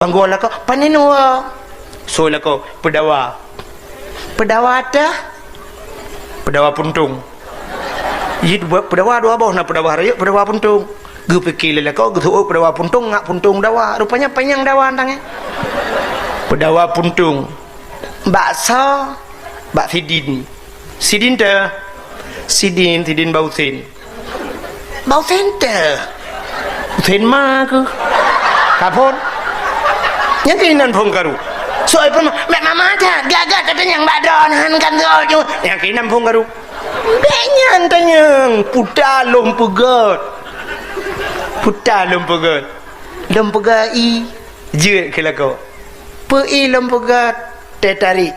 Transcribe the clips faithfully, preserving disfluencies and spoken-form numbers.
Bang gua lakoe, "Pane neuwoe?" Soe lakoe, "Peudawa." "Peudawa teuh?" "Peudawa puntông." Jih dua, peudawa dua boh, na peudawa rayeuk, peudawa puntông. Geupike lé lakoe, geuseuôt peudawa puntông ngon puntông dawa. Rupanya panyang dawa tangai. Peudawa puntông. "Bak soe?" "Bak sidin." "Sidin teuh?" "Sidin, sidin Bak Usen." "Bak Usen teuh?" "Usen ma keuh." Ka phôn. Nyang keunan phôn karu. Soe pun, "Mek mama that, gaga tatanyong bak droeneuh kan tu." Nyang keunan phôn karu. Bék nyan tanyong, puta lôn peugöt. Puta lôn peugöt. Lôn peugöt ie, jeuet keu lakoe. Peu ie lôn peugöt, teh tarik.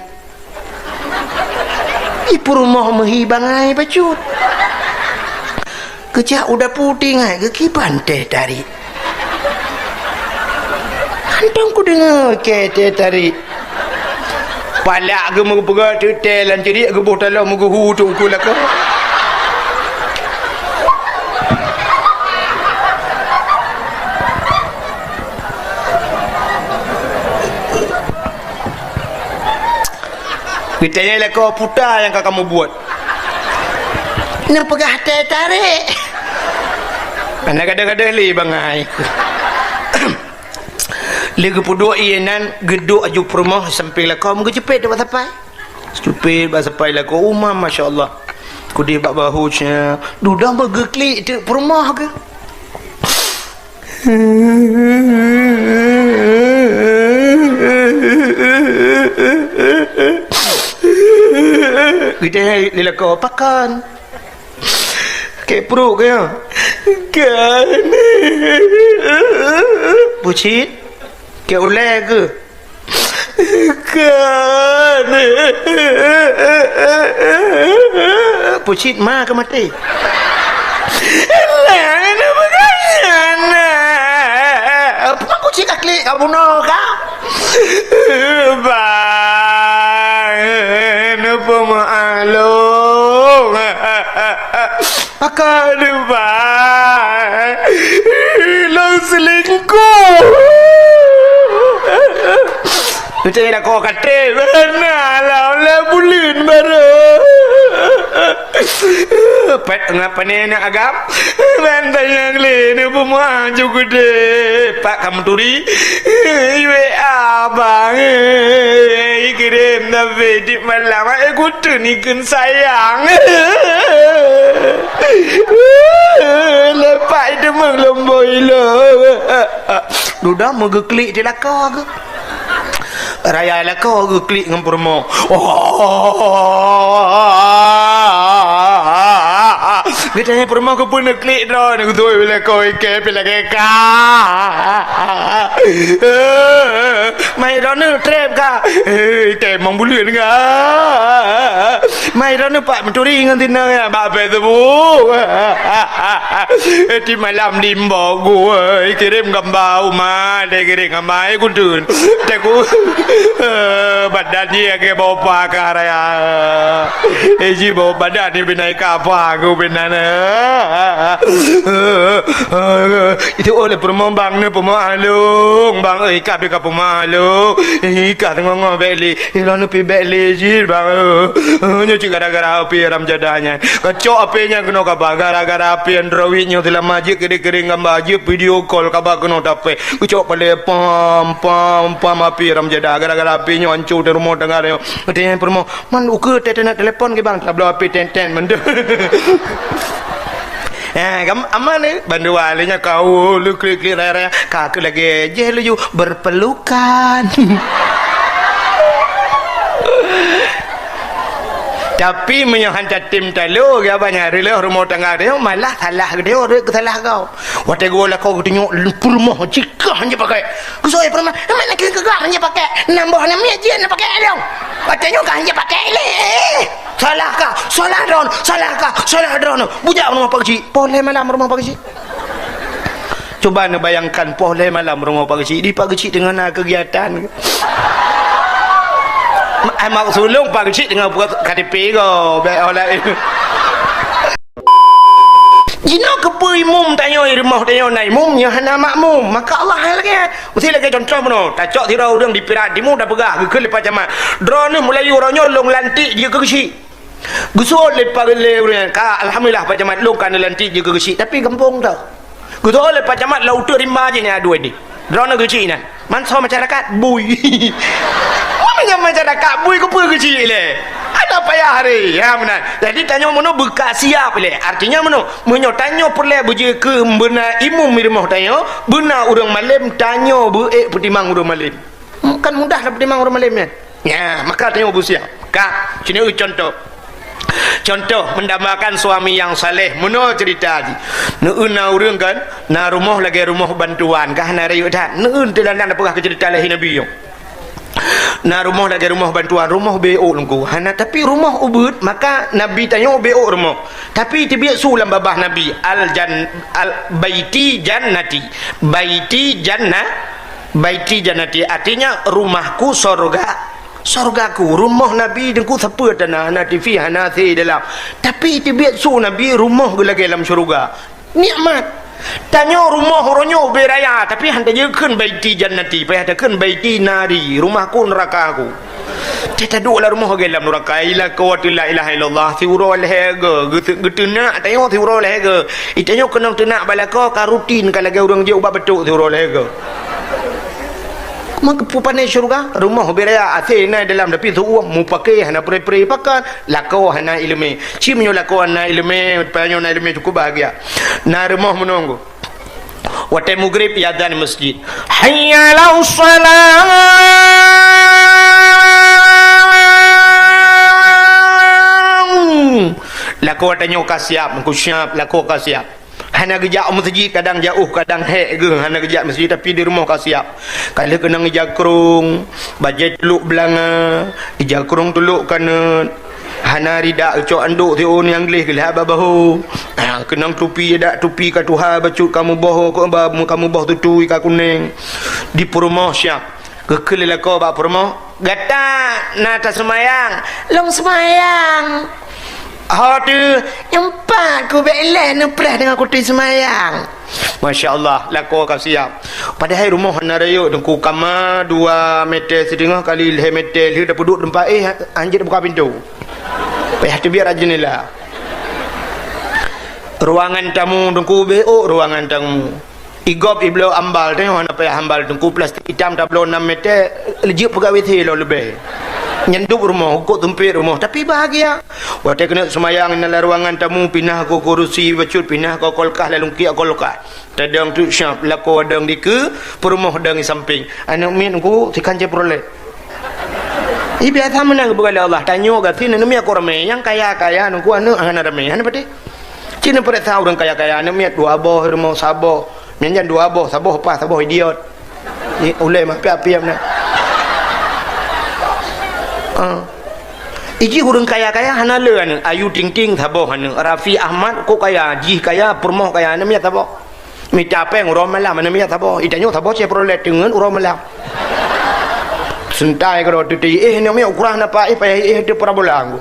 Ih, peurumoh meuhi bangai bacut. Geujak u dapu tinggai geukiban teh tarik. Hantom kudeungoe keu teh tarik. Palak geumeupeugah teuk teh lam ceurik geuboh taloh meugeuhu teungku lakoe. Geutanyong lakoe, "Peue nyang ka kamoe buet?" "Neupeugah teh tarik." Hana gadôh-gadôh lé bangai. Lé geupeuduek ie nan, geuduek aju peurumoh sampéng lakoe, meugeujepet bak sapai. Jepet bak sapai lakoe, uma, masya Allah. Keudeh bak bahu nya, dudoe meugeuklik teuk peurumoh geuh. Geutanyong lé lakoe, "Pakon? Keu pruet keuh?" "Kon." "Peue cit? Keu ulèe keuh?" "Kon." "Peue cit, ma keuh maté?" "Lé neupeugah nyan." "Peue cit ka klik ka bunoe ka?" "Bah, neupeumeu'ah lôn." "Pakon, bah? Lôn selingkuh." Beutôi lakoe ka trép, na lom lhèe buleuen barô. Pet ngapa ni nak agam? Ban tanyong lé ni peumeu'ah ju keudeh. Pat ka meuturi. I W A bang, i kirém tapi di malam ai kuteun ikheun sayang. Lepak i deungon lom boi lom. Dudoe meugeuklik di lakoe geuh. Raya lakoe geuklik ngon peurumoh. Oh. Geutanyong peurumoh, "Keupeue neuklik droeneuh?" "Geutôi lakoe ikèe pih lagèe ka." "Mai droeneuh trép ka?" "Eh, ikèe mang buleuen ka." "Mai droeneuh pat meuturi ngon sinan?" "Bak Facebook." "Di malam di imbok gue, kirém gamba uma, deh kirém gamba ai kuteun." Teku, eh, badan jih lagèe bau pa ka raya. Eh, jih bau badan ni binai ka pa ku binan. Itu oleh peurumoh bang ni peumeu'ah lôn. Bang, eh, ka pih ka peumeu'ah lôn. Eh, ka teungoh-ngoh bèk lé. Ilôn neupi bèk lé jih, bang, eh. Eh, nyoe cit gara-gara api haram jadah nyan. Kacok api nyan keunoe kaba, gara-gara api Android nyoe seulama jeuet keude-keude gamba, jeuet video call kaba keunoe tapè. Kacok paleng pam, pam, pam api haram jadah. Gara-gara api nyoe hancô teuh rumoh tangga nyoe. Teuh nyan peurumoh, man ukeue teuh teuneuk telepon keu bang, tabloe api ten-ten mantong. Eh, gam-, aman ni. Bandua lé nyan ka, oh, lé klik-klik raya-raya. Ka keu lagèe jih laju berpelukan. Tapi meunyoe han tatem talo, ya banyak reuloh rumoh tangga teuh, malah salah geutanyoe rhot keu salah goe. Watèe geuwoe lakoe geutanyoe peurumoh jikah han jipakai. Keusoe peurumoh, "Mak, na keu keu han jipakai. Nam boh nam miet jeuet na pakai lôn." Watèe nyoe ka han jipakai lé. Salah ka, salah droen, salah ka, salah droen. Bujak rumoh Pak Geuchik. Poh lhèe malam rumoh Pak Geuchik. Cuba neubayangkan poh lhèe malam rumoh Pak Geuchik. Di Pak Geuchik teungoh na keugiatan. Ai, maksud lôn Pak Geuchik teungoh buka K T P ko, bèk orang laén. Jinoe keupeue Imum tanyoe, i rumoh tanyoe na imum, nyoe hana makmum, maka Allah hai lagée. Meusti lagée contoh meunoe, tacok sidroe ureuëng di Pirak Timu, tapeugah geukheun lé Pak Camat, "Droeneuh meulayeue uroe nyoe lôn lantik jeuet keu geuchik." Geuseuôt lé Pak, lé ureuëng nyan, "Ka, alhamdulillah Pak Camat, lôn ka neulantik jeuet keu geuchik, tapi gampông teuh." Geuseuôt lé Pak Camat, lam uteuk rimba jih nyan, "Aduh, ini droeneuh geuchik nyan." Mansoe masyarakat bui. Meunyoe masyarakat bui, keupeue geuchik lé? Ada payah hari. Ya, meunan. Jadi, tanyoe meunoe beuka siap lé. Artinya meunoe, meunyoe tanyoe peureulée beujeuet keu beuna imum di rumoh tanyoe, beuna ureuëng malém, tanyoe beuék peutimang ureuëng malém. Kan mudah lah peutimang ureuëng malém nyan. Ya, maka tanyoe beusiap. Ka, sinoe contoh. Contoh, mendambakan suami yang saleh. Meunoe cerita jih. Neueu na ureuëng kan, na rumoh lagée rumoh bantuan, ka hana rayeuk that. Neueu teulandang tapeugah keu cerita lahé Nabi nyoe. Na rumoh lagée rumoh bantuan, rumoh B O lungku. Hana, tapi rumoh ubeuet, maka Nabi tanyoe B O rumoh. Tapi teubiet su lam babah Nabi, al jan-, al baiti jannati. Baiti janna-, baiti jannati, artinya rumahku sorga. Sorgaku, rumoh Nabi Teungku sapeue tana, hana T V, hana A C dalam. Tapi teubiet su Nabi rumoh geulagée lam syeuruga. Nikmat. Tanyoe rumoh uroe nyoe ubé raya, tapi han tajeuet kheun baiti jannati, payah takheun baiti nari, rumahku neurakaku. Teuh taduek lam rumoh lagée lam neuraka, i lakoe teuh la ilaha illallah, siuroe lhée goe, geute-, geuteunak tanyoe siuroe lhée goe. I tanyoe keunong teunak bak lakoe ka rutin ka lagée ureuëng jeuet ubak batuk siuroe lhée goe. Meukeupue pane syeuruga, rumoh ubé raya, A C na dalam, tapi su ueh mupake hana pre-pre pakat, lakoe hana iéleumé. Ci meunyoe lakoe hana iéleumé, tanyoe na iéleumé cukup bahagia. Na rumoh meununggu. Watée mugrib iazan di masjid. Hayya 'alas shalah. Lakoe tanyoe ka siap, meuku siap, lakoe ka siap. Hana geujak u meuseujid, kadang jauh, kadang hék geuh, hana geujak meuseujid, tapi di rumoh ka siap. Ka lheueh keunong ija krong, bajée tulok beulanga, ija krong tulok kanot. Hana ridak, cok andok siôn nyang gleh geulhah bak bahô. Ha, keunong tupi, dak tupi ka tuha, bacut ka muboh, ka muboh tutui ka kunéng. Di peurumoh siap. Geukheun lé lakoe bak peurumoh, "Gata na taseumayang?" "Lôn seumayang." "Ho teuh?" "Nyoe pat kubék ilée neupreh deungon kuteueng seumayang." Masya Allah, lakoe ka siap. Padahai rumoh hana rayeuk, Teungku, kama dua meter siteungoh kali lhée meter, lheueh tapeuduek teumpat éh, hanjeuet buka pintoe. Payah teubiet rot jeundela. Ruangan tamu, Teungku, bék ruangan tamu. Igop ibloe ambal, tanyoe hana payah ambal, Teungku, plastik itam tabloe nam meter, jeuet peugawée lom leubeh. Nyan dub rumoh, ukot tumpet rumoh, tapi bahagia. Watée keuneuk seumayang na lam ruangan tamu, pinah keu kurusi bacut, pinah keu kulkas, lalungkiek kulkas. Tadong teuk syab, lakoe dong dikeue, peurumoh dong di sampéng. Aneuk miet Teungku, sikan Chevrolet. Ih, biasa meunan geupeugah lé Allah, tanyoe gasien aneuk miet kon ramé, nyang kaya-kaya Teungku aneuk hana ramé, hana patéh. Ci neupareksa ureuëng kaya-kaya, aneuk miet dua boh, rumoh saboh. Nyan nyan dua boh, saboh pas, saboh idiot. Ni ulée mah piap-piap na. Ah. Iji ureuëng kaya-kaya hana le aneuk. Ayu Ting Ting saboh aneuk. Raffi Ahmad kok kaya, jih kaya, peurumoh kaya, aneuk miet saboh. Mita péng uroe malam, aneuk miet saboh. Itanyoe saboh Chevrolet teungeut uroe malam. Seuntai keudroe teuti, eh, aneuk miet ukurah napa, eh, payah, eh, teu parabola nggu.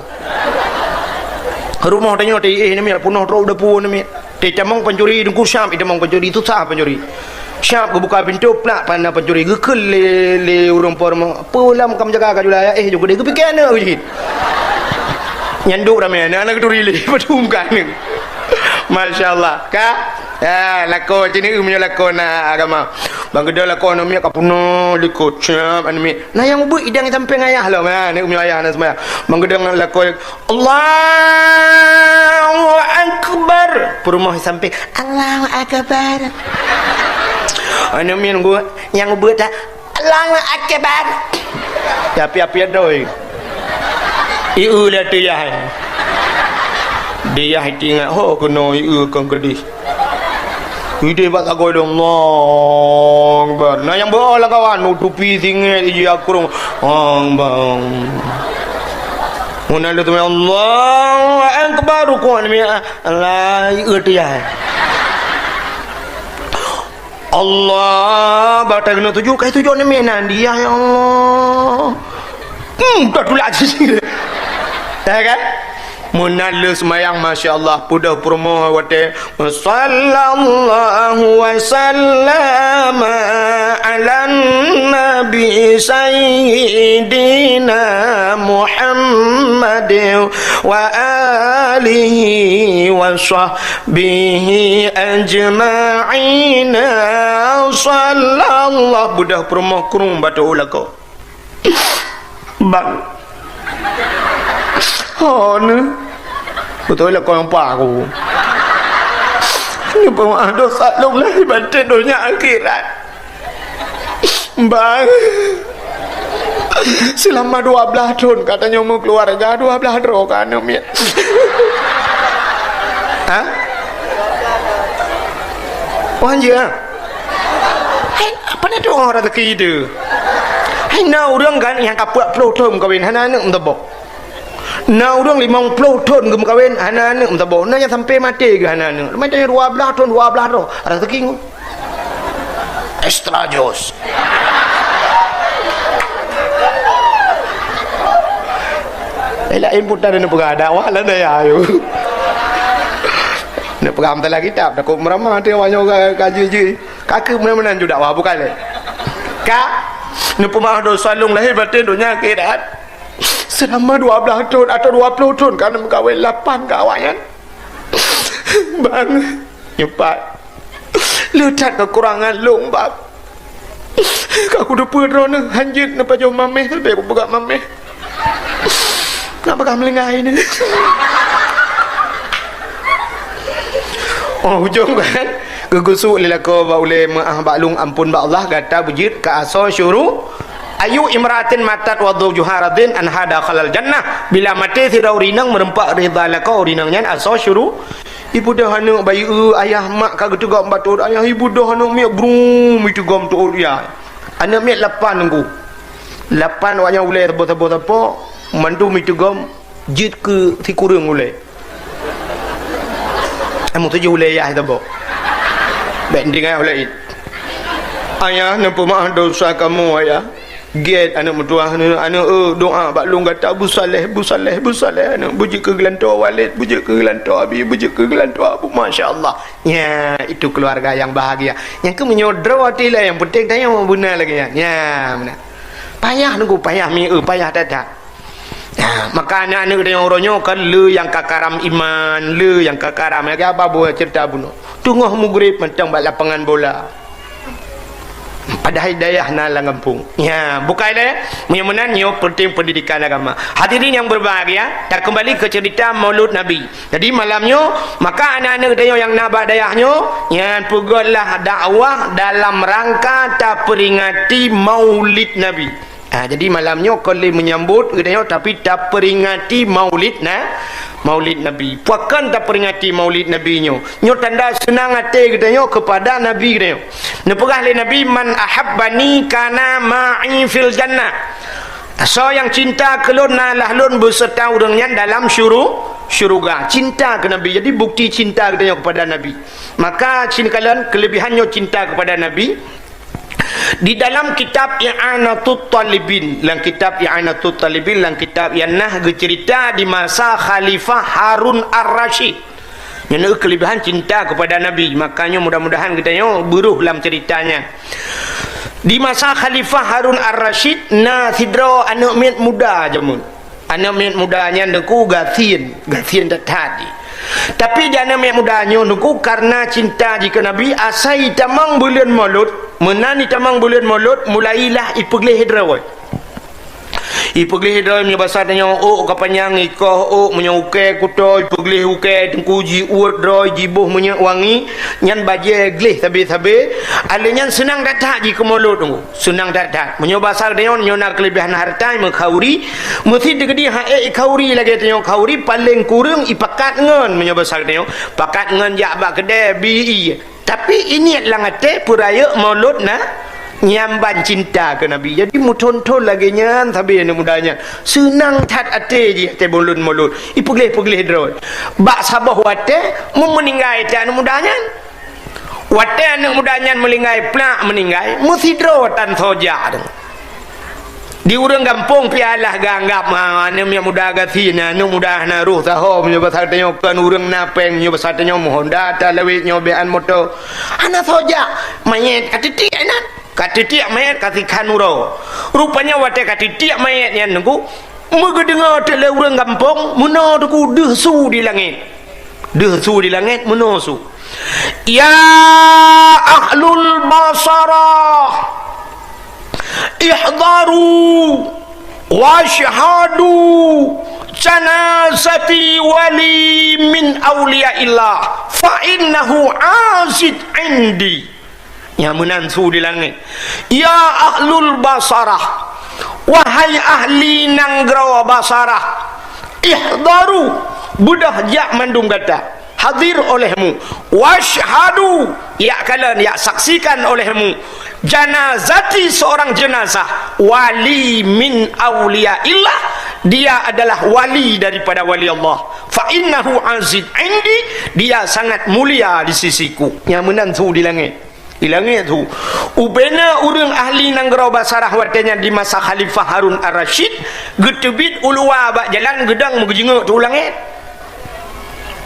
Rumoh tanyoe teu, eh, aneuk miet peunoh trok depu aneuk miet. Teu tamong pancuri, Teungku, syab itamong pancuri, susah pancuri. Syab geubuka pintoe, plak, pana pancuri, geukheun lé, lé ureuëng po rumoh. Peue lam kam jaga ka julai, eh, jok keudeh, geupike aneuk keuh jih. Nyan dub ramé, aneuk-aneuk geuturi lé, padum ka aneuk. Masya Allah, ka? Ya, lakoe, ci neueu meunyoe lakoe na agama. Bang geudong lakoe aneuk miet ka peunoh likot, syab aneuk miet. Na nyang ubeuet idang di sampéng ayah lom, ha, aneuk miet ayah na seumayang. Bang geudong lakoe, "Allahu Akbar." Peurumoh di sampéng, "Allahu Akbar." Aneuk miet nunggu, nyang ubeuet dak, "Allahu Akbar." Ya, piap-piap doi. Ieu lé teu yah. Di yah teuingat, ho keunoe ieu kon keudeh. Ideh bak sagoe dong, Allahu Akbar. Na nyang beuo lam kawan, nutupi singét iji akrong. Bang, bang. Meunan lé teumé Allahu Akbar, rukuk ni, Allah, ieu teu yah. Allah, bak ta keuneuk sujud, kai sujud ni, meunan dia, ya Allah. Hmm, dah tulak sisi. Ya kan? Meunan lé seumayang, masya Allah, peudeuh peurumoh watée, "Sallallahu wa sallama ala nabi sayyidina Muhammad wa alihi wa sahbihi ajma'in." Sallallahu, beudeuh peurumoh krueng bateue lakoe. Bang. Oh, ni. Beutôi lah kau nampak aku. Ni pemaaf dosa lôn lahé batin donya akhirat. Bang. Selama dua belas thon katanya meukeluarga, dua belas droe ka aneuk miet. Ha? Wah, anjing ah. Hai, apa na tu orang rezeki tu? Hai, na ureueng kan nyang ka peuet ploh thon meukawen, hana aneuk meuteubok. Na ureueng limong ploh thon geumeukawen, hana aneuk meuteubok. Na nyang sampai maté geuh hana aneuk. Leumai tanya dua belas thon, dua belas droe. Rezeki ngon. Extra jos. Eh, laén pun tak ada nak peugah dakwah lah daya ayu. Nak peugah meusalah kitab, takut meurama hati awak nyoe ka, ka jui-jui. Ka keu meunan-meunan ju dakwah, bukan lé? Ka, neupeumaaf dosa lôn lahé batin donya akhirat. Selama dua belas thon atau dua ploh thon ka neumeukawen lapan keu awaknyan. Bang, nyoe pat. Le that kekurangan lôn, Bang. Ka kuteupeue droeneuh hanjeuet neupajoh mameh, leubeh kupeugah mameh. Nak peugah meulinggai ni. Oh, ujong kan? Geugusuk lé lakoe bak ulée meuáh bak lôn ampôn bak Allah, gata beujeuet keu asoe syuru. Ayu imra'atin matat wa zawjuha radin anha dakhalal jannah. Bila maté sidroe ureueng inong meureumpok ridha lakoe, ureueng inong nyan asoe syuru. Ibudoh aneuk bayi, eu, ayah mak ka geuteugom bak tuôt ayah, ibudoh aneuk miet brum iteugom tuôt yah. Aneuk miet lapan nunggu. Lapan awaknyan ulée saboh-saboh sapo, mandum iteugom jeuet keu sikureueng ulée. Amu tujoh ulée yah saboh. Bék tinggai ulée it. Ayah, neupeumaah dosa kamoe, Ayah. Gét aneuk meutuah, aneuk, aneuk, eu, doá bak lôn gata, busaleh, busaleh, busaleh, aneuk, beujeuet keu geulantoe walét, beujeuet keu geulantoe abi, beujeuet keu geulantoe abu. Masya Allah. Ya, itu keluarga yang bahagia. Nyang keu meunyoe droe até lé, yang penting tanyoe beuna lagée nyan. Ya, beuna. Payah nunggu, payah mi, eu, payah that-that. Ya, maka aneuk-aneuk tanyoe uroe nyoe kan le nyang ka karam iman, le nyang ka karam, lagée apa buah cerita bunoe. Teungoh mugrib mantong bak lapangan bola. Padahai dayah na lam gampông. Ya, bukai lé. Meunyoe meunan, nyoe penting pendidikan agama. Hadirin yang berbahagia, takeumbali ke cerita Maulud Nabi. Jadi, malam nyoe, maka aneuk-aneuk geutanyoe nyang na bak dayah nyoe, nyan peugötlah dakwah dalam rangka taperingati Maulid Nabi. Ha, jadi malam nyoe kon lé menyambut geutanyoe, tapi taperingati Maulid na, Maulid Nabi. Pakon taperingati Maulid Nabi nyoe? Nyoe tanda seunang até geutanyoe keupada Nabi geutanyoe. Neupeugah lé Nabi, "Man ahabbani kana ma'i fil jannah." Soe nyang cinta keu lôn, na lah lôn beuseurta ureueng nyan dalam syuru-, syuruga. Cinta keu Nabi. Jadi bukti cinta geutanyoe keupada Nabi. Maka, sinoe kalon keulebihan nyoe cinta keupada Nabi. Di dalam kitab I'anatut Talibin, lam kitab I'anatut Talibin, lam kitab nyan na geuceurita di masa Khalifah Harun Ar-Rasyid. Nyan keulebihan cinta keupada Nabi. Makanya mudah-mudahan geutanyoe beuroh lam ceurita nyan. Di masa Khalifah Harun Ar-Rasyid, na sidroe aneuk miet muda jameun. Aneuk miet muda nyan teungku gasien, gasien that-that jih. Tapi di aneuk miet muda nyoe teungku, kareuna cinta jih keu Nabi, asai jitamong buleuen Maulud, meunan jitamong buleuen Maulud, mulailah jipeugleh droe. Jipeugleh droe meunyoe basa tanyoe ôk ka panyang, jikoh ôk, meunyoe ukée kuto, jipeugleh ukée teungku, jiuet droe, jiboh minyeuk wangi, nyan bajée gleh sabe-sabe, lheueh nyan seunang that-that jih keu Maulud teungku. Seunang that-that. Meunyoe basa geutanyoe, nyoe na keulebihan hareuta, meukhauri, meusit teukeudi han ék khauri lagée tanyoe khauri, paleng kureueng jipakat ngon, meunyoe basa geutanyoe, pakat ngon jak bak keudè, bi ie. Tapi ingat lam até peurayeuk Maulud na, nyan ban cinta keu Nabi. Jadi meuthon-thon lagée nyan sabe aneuk muda nyan. Seunang that até jih até buleuen Maulud. Jipeugleh-peugleh droe. Bak saboh watée, meu-, meuninggai até aneuk muda nyan. Watée aneuk muda nyan meuninggai, plak meuninggai, meusidroe tan soe jak teungku. Di ureuëng gampông pih alah geuanggab, ha, aneuk miet muda gasien, aneuk muda hana roh saho, meunyoe basa tanyoe kon ureuëng na péng, meunyoe basa tanyoe meuhonda, talawét nyoe beuan moto. Hana soe jak, manyét ka titiek inan. Ka titiek manyét ka sikhan uroe. Rupanya watée ka titiek manyét nyan teungku, meugeudeungoe teuk lé ureuëng gampông, meunoe teungku deuh su di langét. Deuh su di langét, meunoe su. Ya ahlul Basarah, ihdaru wasyhadu janazati wali min auliyaillah fa innahu azid indi. Nyang meunan su di langét. Ya ahlul Basarah, wahai ahli nanggroe Basarah, ihdaru, beudôh jak mandum gata, hadir olehmu, wasyhadu, yak kalon, yak saksikan olehmu, janazati, seorang jenazah, wali min auliyaillah, dia adalah wali daripada wali Allah. Fa innahu azid indi, dia sangat mulia di sisiku. Nyang meunan su di langét. Di langét su. Ubena ureuëng ahli nanggroe Basarah watée nyan di masa Khalifah Harun Ar-Rasyid, geuteubiet u luwa bak jalan geudong meugeujingeuk teuk u langét.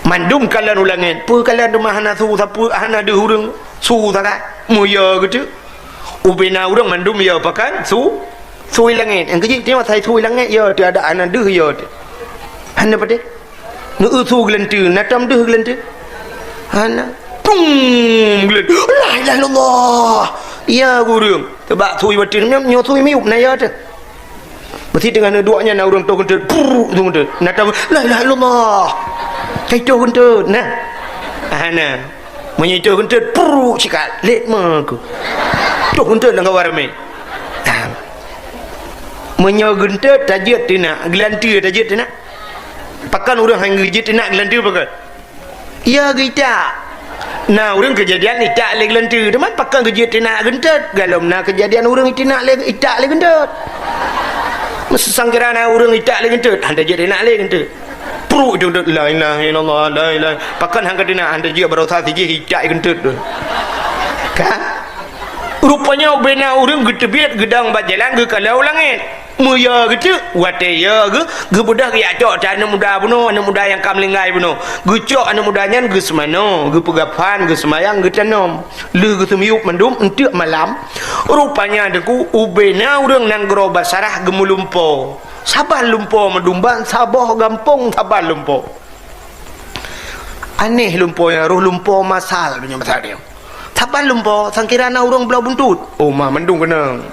Mandum kalon u langét, peue kalon teuma hana su sapeue, hana deuh ureuëng, su sagai, meuyö geuteuk. Ubena ureuëng mandum yö pakon, su, su i langét. Nyang keujeuet teuma sai su i langét yö teuk, adak hana deuh yö teuk. Hana padé. Neu-eu su geulanteue, na tom deuh geulanteue? Hana. Tung! Geulanteue. La ilaha illallah. Ya ureuëng. Teubak su i batin nyoe, nyoe su i miyueb na ya teuh. Meusi teungoh neuduek nyan na ureuëng toh geunteut. Prrr, su geunteut. Na tom, la ilaha illallah. Kai toh geunteut na. Hana. Meunyoe toh geunteut, prrr, sikat. Let meuku. Toh geunteut lam kawan ramé. Ha. Meunyoe geunteut tajeuet teunak, geulanteue tajeuet teunak. Pakon ureuëng han geujeuet teunak geulanteue pakon? Ya geuitak. Na ureuëng keujadian itak lé geulanteue, teuma pakon geujeuet teunak geunteut? Galom na keujadian ureuëng iteunak lé, itak lé geunteut. Meusangkira na ureuëng itak lé geunteut, han tajeuet teunak lé geunteut. Pruk geunteut, la ilaha illallah, la ilaha. Pakon han geuteunak, han tajeuet baroesa sijih itak geunteut tu. Ka? Rupanya ubena ureuëng geuteubiet geudong bak jalan geukalon u langét. Meuyö geuteuk, watée yö geu-, geubeudôh geujak cok that aneuk muda bunoe, aneuk muda nyang ka meuninggai bunoe. Geucok aneuk muda nyan geuseumanoe, geupeugah phan, geuseumayang, geutanom. Lheueh geuseumiyueb mandum, eunteuk malam, rupanya teungku ubena ureuëng nanggroe Basarah geumeulumpo. Saban lumpo meudumban, saboh gampông saban lumpo. Aneh lumpo nyan, roh lumpo masal meunyoe masa nyoe. Saban lumpo, sangkira na ureuëng bloe buntut. Oh, ma mandum keunong.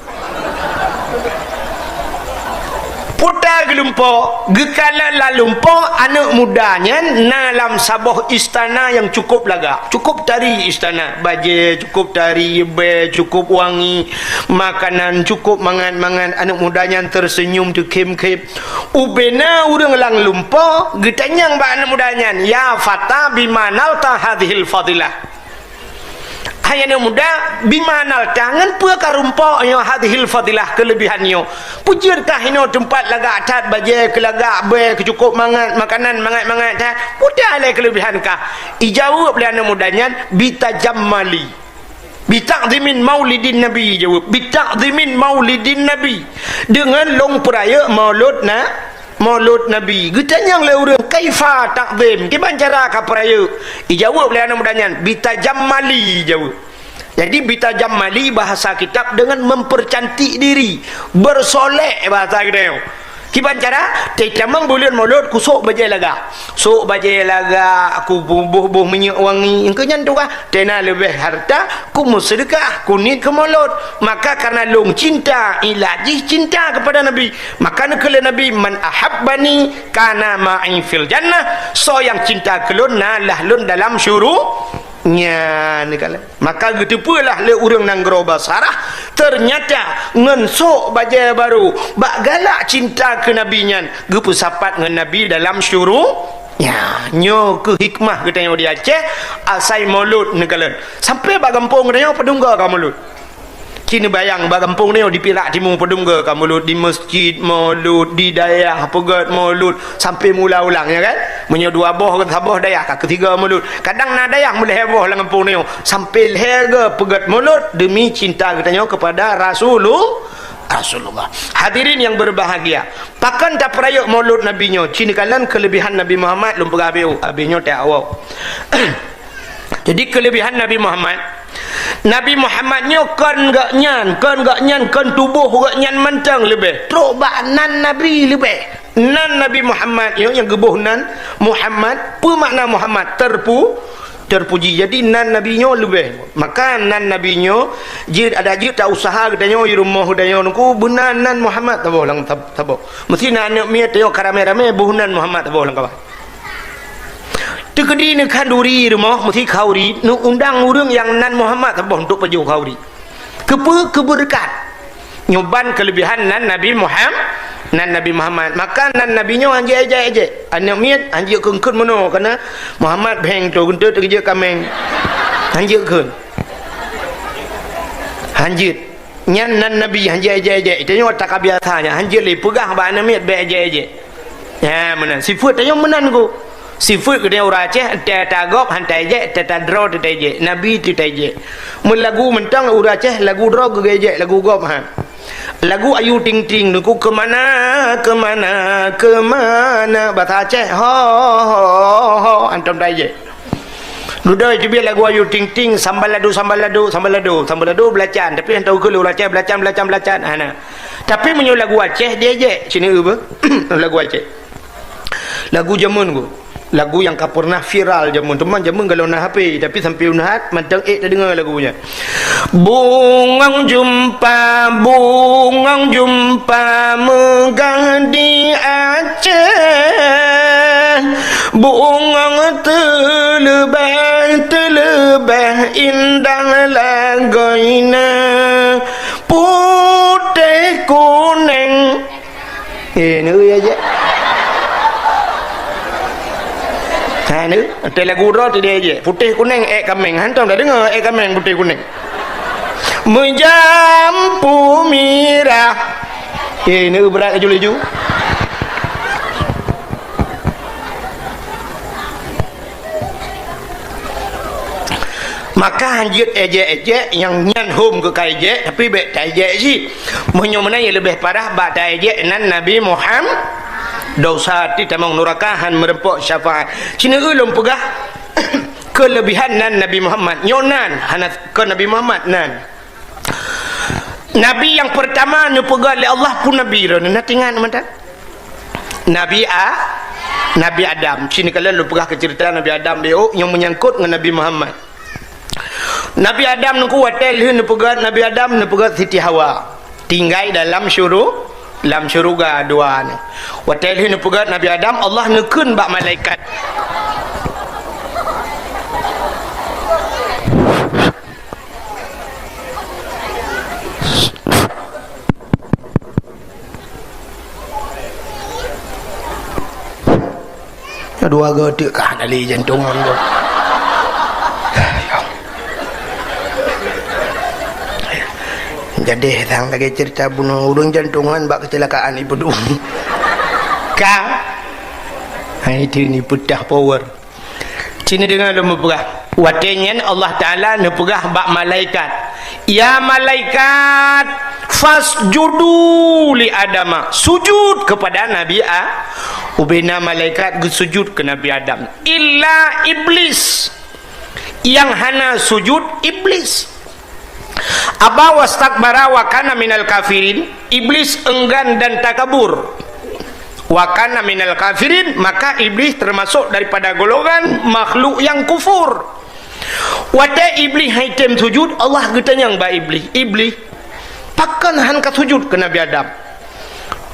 Puta geulumpo, geukalon lam lumpo, aneuk muda nyan na lam saboh istana nyang cukup lagak. Cukup tari istana, bajée cukup tari, bée cukup wangi, makanan cukup mangat-mangat, aneuk muda nyan teuseunyum teukhém-khém. Ubena ureuëng lam lumpo geutanyong bak aneuk muda nyan, "Ya fata, bima nalta hadhil fadilah?" Hai aneuk muda, bima nalta, ngon peue ka rumpok nyoe hadhil fadilah, keuleubihan nyoe? Peue jeuet kah inoe teumpat lagak that, bajée keu lagak, bée keu cukup mangat, makanan mangat-mangat that? Peue lé keuleubihan kah? Ijaweueb lé aneuk muda nyan, "Bitajammali." "Bita'zimin maulidin Nabi," jaweueb. "Bita'zimin maulidin Nabi." Deungon lôn peurayeuk maulud na, maulud Nabi. Geutanyong lé ureuëng, "Kaifa ta'zim?" Kiban cara ka peurayeuk? Ijaweueb lé aneuk muda nyan, "Bitajammali," jaweueb. Jadi, bitajammali bahasa kitab dengan mempercantik diri, bersolek bahasa kita. Kiban cara, teutamong buleuen Maulud, kusok bajée lagak. Sok bajée lagak, kuboh-boh minyeuk wangi. Engkeu nyan tugaih, tena leubeh harta, kumeuseudeukah, kuniet keu Maulud. Maka karena lôn cinta, ilat jih cinta kepada Nabi. Maka neukheun lé Nabi, "Man ahabbani kana ma'i fil jannah." Soe nyang cinta keu lôn, na lah lôn dalam syuru-, Nyan, kan? Maka geuteupeue lah lé ureuëng nanggroe Basarah, teunyata ngon sok bajée barô, bak galak cinta keu Nabi nyan, geupeusapat ngon Nabi dalam syuru-, nya, nyoe keuh hikmah geutanyoe di Aceh, asai Maulud neukalon. Sampai bak gampông geutanyoe padum goe ka Maulud. Ci neubayang bak gampông nyoe di Pirak Timu padum goe ka Maulud, di masjid Maulud, di dayah peugét Maulud, sampai mula ulang, ya kan? Meunyoe dua boh, saboh dayah ka keusigoe Maulud. Kadang na dayah meulhèe boh lam gampông nyoe, sampai lhèe goe peugét Maulud demi cinta geutanyoe kepada Rasulullah. Rasulullah. Hadirin yang berbahagia, pakon tapeurayeuk Maulud Nabi nyoe? Ci neukalon keulebihan Nabi Muhammad, lôn peugah habéh, habéh nyoe teuh awak. Jadi, keulebihan Nabi Muhammad, Nabi Muhammad nyoe kon gobnyan, kon gobnyan, kon tuboh gobnyan mantong leubeh. Trok bak nan Nabi leubeh. Nan Nabi Muhammad nyoe nyang geuboh nan Muhammad, peue makna Muhammad? Terpu-, terpuji. Jadi, nan Nabi nyoe leubeh. Maka nan Nabi nyoe, jeuet adak jeuet ta-useuha geutanyoe, di rumoh geutanyoe, Teungku, beuna nan Muhammad taboh lam tab-, taboh. Meusti na aneuk miet tanyoe ka ramé-ramé boh nan Muhammad taboh lam kaba. Teukeudi neukhanduri rumoh, meusti khanduri, neuundang ureuëng nyang nan Muhammad saboh untuk pajoh khanduri. Keupeue? Keu beureukat. Nyoe ban keulebihan nan Nabi Muham-, nan Nabi Muhammad. Maka nan Nabi nyoe hanjeuet ejek-ejek. Aneuk miet hanjeuet kheun-kheun meunoe, kareuna Muhammad bheng tu, geunteuk teuk jeuet kaméng. Hanjeuet kheun. Hanjeuet. Nyan nan Nabi hanjeuet ejek-ejek. Tanyoe ka biasa nyan, hanjeuet lé peugah bak aneuk miet bèk ejek-ejek. Nyan meunan. Sifeuet tanyoe meunan ku. Sifeuet geutanyoe ureuëng Aceh, teuh tagob han taejek, teuh tadroe teuh taejek. Nabi teuh taejek. Meulagu mantong ureuëng Aceh, lagu droe geujek, lagu gob han. Lagu Ayu Ting Ting, Teungku, "Kemana, kemana, kemana?" Bahasa Aceh, "Ho, ho, ho, ho." Antom taejek. Dudoe teubiet lagu Ayu Ting Ting, "Sambal lado, sambal lado, sambal lado, sambal lado belacan." Tapi han tahu keu lôn belacan, belacan, belacan, belacan. Hana. Tapi meunyoe lagu Aceh, diejek. Sini eu beuh. Lagu Aceh. Lagu jameun ku. Lagu nyang ka pernah viral jameun. Teuma jameun galak na H P, tapi sampai unehat mantong ék tadeungoe lagu nyan. Bungong jeumpa, bungong jeumpa meugah di Aceh. Bungong teuleubeh, teuleubeh indah lagoina. Putéh kuneng. Eh, neu ya je. Ha, neu. Teuh lagu droe teuh diejek. Putéh kuneng ék kaméng. Hantom tadeungoe ék kaméng putéh kuneng. Meujampu mirah. Eh, neu brat laju-laju. Maka hanjeuet ejek-ejek nyang nyan hom keu ka ejek, tapi bèk taejek cit. Meunyoe meunan, nyang leubeh parah bak taejek nan Nabi Muham-, dosa ti tamong nuraka han meureumpok syafaat. Sinoe lôn peugah keulebihan nan Nabi Muhammad. Nyoe nan, hana keu Nabi Muhammad nan. Nabi nyang peurtama neupeugah lé Allah peue nabi droeneuh, na teuingat mantong? Nabi A-, Nabi Adam. Sinoe ka lheueh lôn peugah keu ceurita Nabi Adam, beuh, nyang meunyangkot ngon Nabi Muhammad. Nabi Adam nungku watèe lheueh neupeugah Nabi Adam, neupeugah Siti Hawa. Tinggai dalam syuru-, lam syuruga dua nyoe. Watèe lheueh neupeugah Nabi Adam, Allah neukheun bak malaikat. Dua go teuk kah nali jantung ngon go. Jadi sang lagèe ceurita bunoe ureueng jantungan bak kecelakaan ipeudum. Ka? Hai, itu ni peudah power. Sinoe deungoe lôn meupeugah. Watèe nyan Allah Taala neupeugah bak malaikat, "Ya malaikat, fasjudu li Adama." Sujud kepada Nabi A-, ubena malaikat geusujud keu Nabi Adam. Illa Iblis. Nyang hana sujud Iblis. Aba wastakbara wa kana minal kafirin, Iblis enggan dan takabur. Wa kana minal kafirin, maka Iblis termasuk daripada golongan makhluk yang kufur. Watèe Iblis han item sujud, Allah geutanyong bak Iblis, "Iblis, pakon han ka sujud keu Nabi Adam?"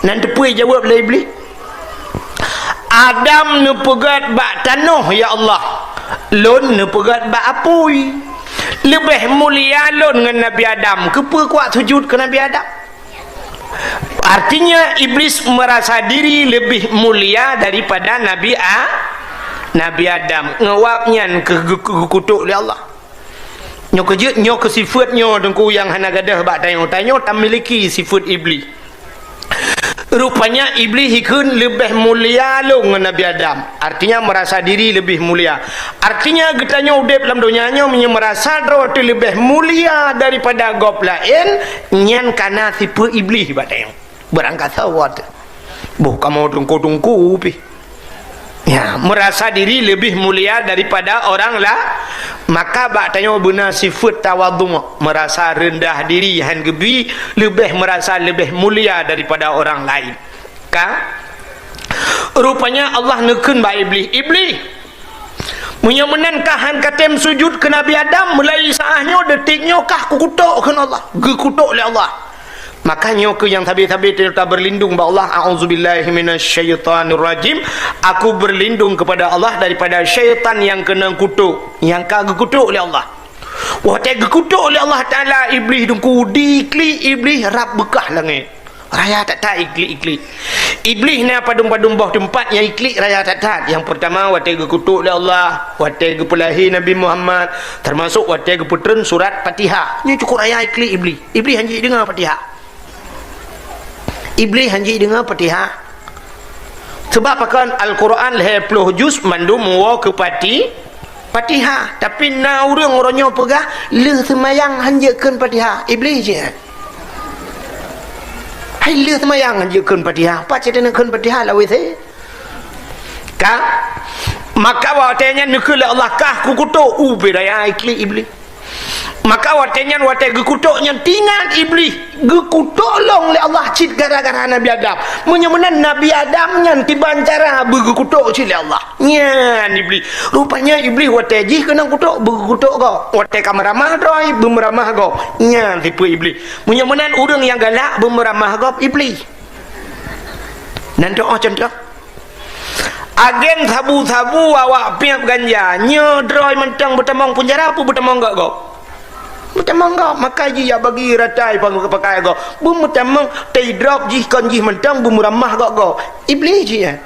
Nan teupeue jaweueb lé Iblis, "Adam neupeugöt bak tanoh, ya Allah. Lôn neupeugöt bak apui. Leubeh mulia lôn ngon Nabi Adam. Keupeue kuat sujud keu Nabi Adam?" Artinya, Iblis merasa diri lebih mulia daripada Nabi A-, Nabi Adam. Ngon wab nyan keu-, keu-, keu-, geukutok lé Allah. Nyoe keu jeuet, nyoe keu sifeuet nyoe, Teungku, nyang hana gadôh bak tanyoe. Tanyoe tamiliki sifeuet Iblis. Rupanya Iblih ikheun leubeh mulia lôn ngon Nabi Adam. Artinya, merasa diri lebih mulia. Artinya, geutanyoe udeb lam donya nyoe meunyoe merasa droe teuh leubeh mulia daripada gob laén, nyan kana sifeuet Iblih bak tanyoe. Beurangkasoe teuh. Boh kamoe teungku-teungku pih. Ya, merasa diri lebih mulia daripada orang la-, maka bak tanyoe beuna sifeuet tawadhu, merasa rendah diri, han geubi, leubeh merasa leubeh mulia daripada orang lain. Ka? Rupanya Allah neukheun bak Iblih, "Iblih, meunyoe meunan kah han katem sujud keu Nabi Adam, mulai saat nyoe, detik nyoe kah kukutok," kheun Allah. Geukutok lé Allah. Maka nyoe keuh nyang sabe-sabe ta berlindung bak Allah, "A'udzubillahi minasyaitonirrajim." Aku berlindung kepada Allah daripada syaitan nyang keunong kutok, nyang ka geukutok lé Allah. Watée geukutok lé Allah Taala Iblih teungku, di iklik Iblih rab beukah langét. Raya that-that iklik-iklik. Iblih na padum-padum boh teumpat nyang iklik raya that-that. Nyang peurtama watée geukutok lé Allah, watée geupeulahé Nabi Muhammad, teumasok watée geupeutreun surat Fatihah. Nyoe cukup raya iklik Iblih. Iblih han jeuet deungoe Fatihah. Iblih han jeuet deungoe Fatihah. Sebab pakon Al-Quran lhée ploh juz mandum woe keu Fati-, Fatihah. Tapi na ureuëng uroe nyoe peugah, lheueh seumayang han jeuet kheun Fatihah. Iblih jih. Hai lheueh seumayang han jeuet kheun Fatihah. Pat cit kheun Fatihah lam WC? Ka? Maka watée nyan neukheun lé Allah kah kukutok, u, beda ya iklik Iblih. Maka watée nyan, watée geukutok nyan, teuingat Iblih, geukutok lom lé Allah cit gara-gara Nabi Adam. Meunyoe meunan Nabi Adam nyan kiban cara beugeukutok cit lé Allah. Nyan Iblih. Rupanya Iblih watée jih keunong kutok, beugeukutok gob. Watée ka meuramah droe, beumeuramah gob. Nyan tipe Iblih. Meunyoe meunan ureuëng nyang galak beumeuramah gob Iblih. Nan teuoh contoh. Agen sabu-sabu awak piep ganja, nyoe droe mantong beutamong peunjara peue beutamong gob-gob? Beutamong gob, maka jih ya bagi ratai pang-, pakai gob. Beumeutamong teidrop jih kon jih mantong beumeuramah gob-gob. Iblih jih, eh.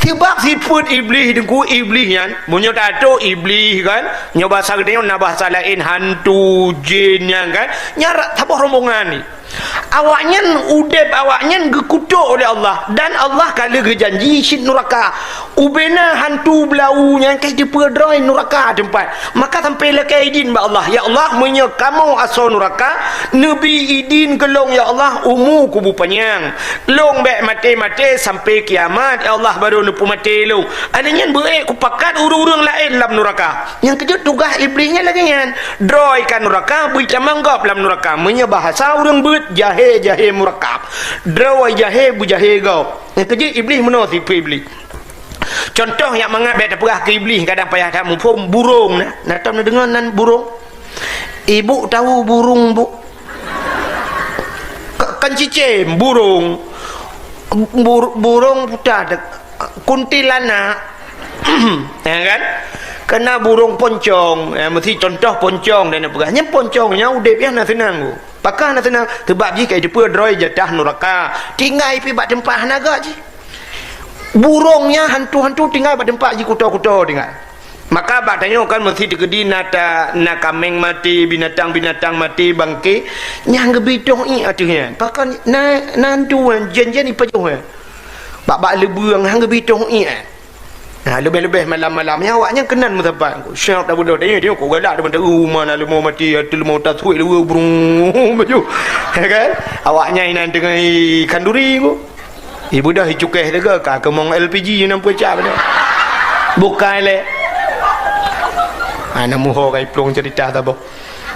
Sebab sifeuet Iblih teungku, Iblih nyan, meunyoe tato Iblih kan, nyoe bahasa geutanyoe na bahasa laén hantu, jin nyan kan, nyan ra-, saboh rombongan ni. Awaknyan udeb, awaknyan geukutok lé Allah, dan Allah ka lheueh geujanji cit nuraka. Ubena hantu beulau nyan ka jiteupeue droe nuraka teumpat. Maka sampai lakée idin bak Allah, "Ya Allah, meunyoe kamoe asoe nuraka, neubi idin keu lôn ya Allah, umu kubu panyang. Lôn bék maté-maté sampai kiamat, ya Allah, barô neupeumaté lôn. Aneuk nyan beuék kupakat ureuëng-ureuëng laén lam nuraka." Nyang keujeuet tugaih Iblih nyan lagée nyan. Droe ka nuraka, beutamong gob lam nuraka. Meunyoe bahasa ureuëng beuet, jahé-jahé murakab. Droe jahé, beujahé gob. Nyang keujeuet Iblih meunoe sifeuet Iblih. Contoh nyang mangat bék tapeugah keu Iblih, kadang payah that muphom, burông na. Na tom neudeungoe nan burông? Ibu tahu burung, Bu? Ke-, kan cicém, burông. Bur-, burông puta dek-, kuntilanak. Ya kan? Kena burông poncong. Ya, meusti contoh poncong dan peugah. Nyan poncong nyan udeb ya na seunang, Bu. Pakon na seunang? Sebab jih ka jiteupeue droe jatah nuraka. Tinggai pih bak teumpat hana gak jih. Burông nyan hantu-hantu tinggai bak teumpat jikuto-kuto tinggai. Maka bak tanyoe kan meusti teukeudi na ta-, na kaméng maté, binatang-binatang maté, bangke, nyang geubi toh ié ateueh nyan. Pakon na, na hantu nyan, jén-jén ipajoh nyan. Bak-bak leubeueng han geubi toh ié. Nah, leubeh-leubeh malam-malam nyan awaknyan keunan meusapat. Siap dah beudôh tanyoe, tanyoe kok galak teuma teu uma na leumo maté, ateueh leumo tasui leubeueng burông baju. Ya kan? Awaknyan inan teungoh ikhanduri ko. Ibeudôh icukeh teuga ka keumong L P G nyang peucah beudôh. Bukai lé. Ana muho ka iplueng cerita saboh.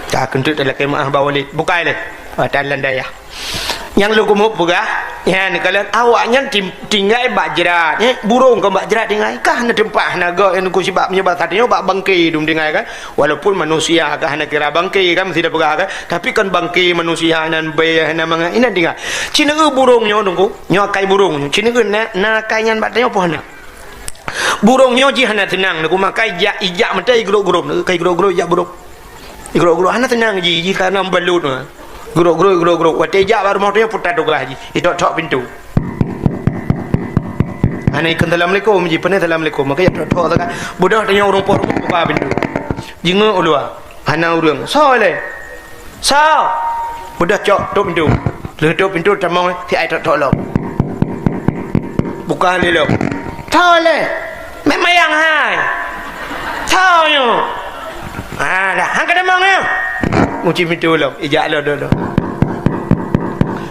Ka keuntut dalam kemah ba Walid. Bukai lé. Atan landai ya. Nyang lôn keumeung peugah, nyan kalon awaknyan tim-, tinggai bak jrat. Eh, burông kon bak jrat tinggai. Kah na teumpat hana gak nyang ku sibak meunyoe bak satényoe bak bangke dum tinggai kan. Walaupun manusia ka hana kira bangke kan, meusti tapeugah kan, tapi kan bangke manusia nan bèe hana mangat inan tinggai. Ci neueu burông nyoe teungku, nyoe akai burông nyoe. Ci neueu na, na akai nyan bak tanyoe peue hana. Burông nyoe jih hana seunang, neuku makai jak ijak meutai grôp-grôp, neueu kai grôp-grôp ijak burông. Grôp-grôp hana seunang jih, jih kana balot. Grôp-grôp, grôp-grôp. Watèe ijak bak rumoh tanyoe putar tugaih jih. Itok-tok pintoe. Hana ikheun assalamualaikum jih, peunah assalamualaikum. Maka ijak tok-tok sagai. Beudôh tanyoe ureueng poh rumoh buka pintoe. Jingeuk u luwa. Hana ureueng. Soe lé? Soe? Beudôh cok, tôp pintoe. Lheueh trok pintoe tamong, si ai trok-trok lom. Buka lé lom. Tho lé. Mak mayang hai. Tho nyoe. Ha, dah. Han ka tamong nyoe. Ngunci pintoe lom. Ijak lom dulu.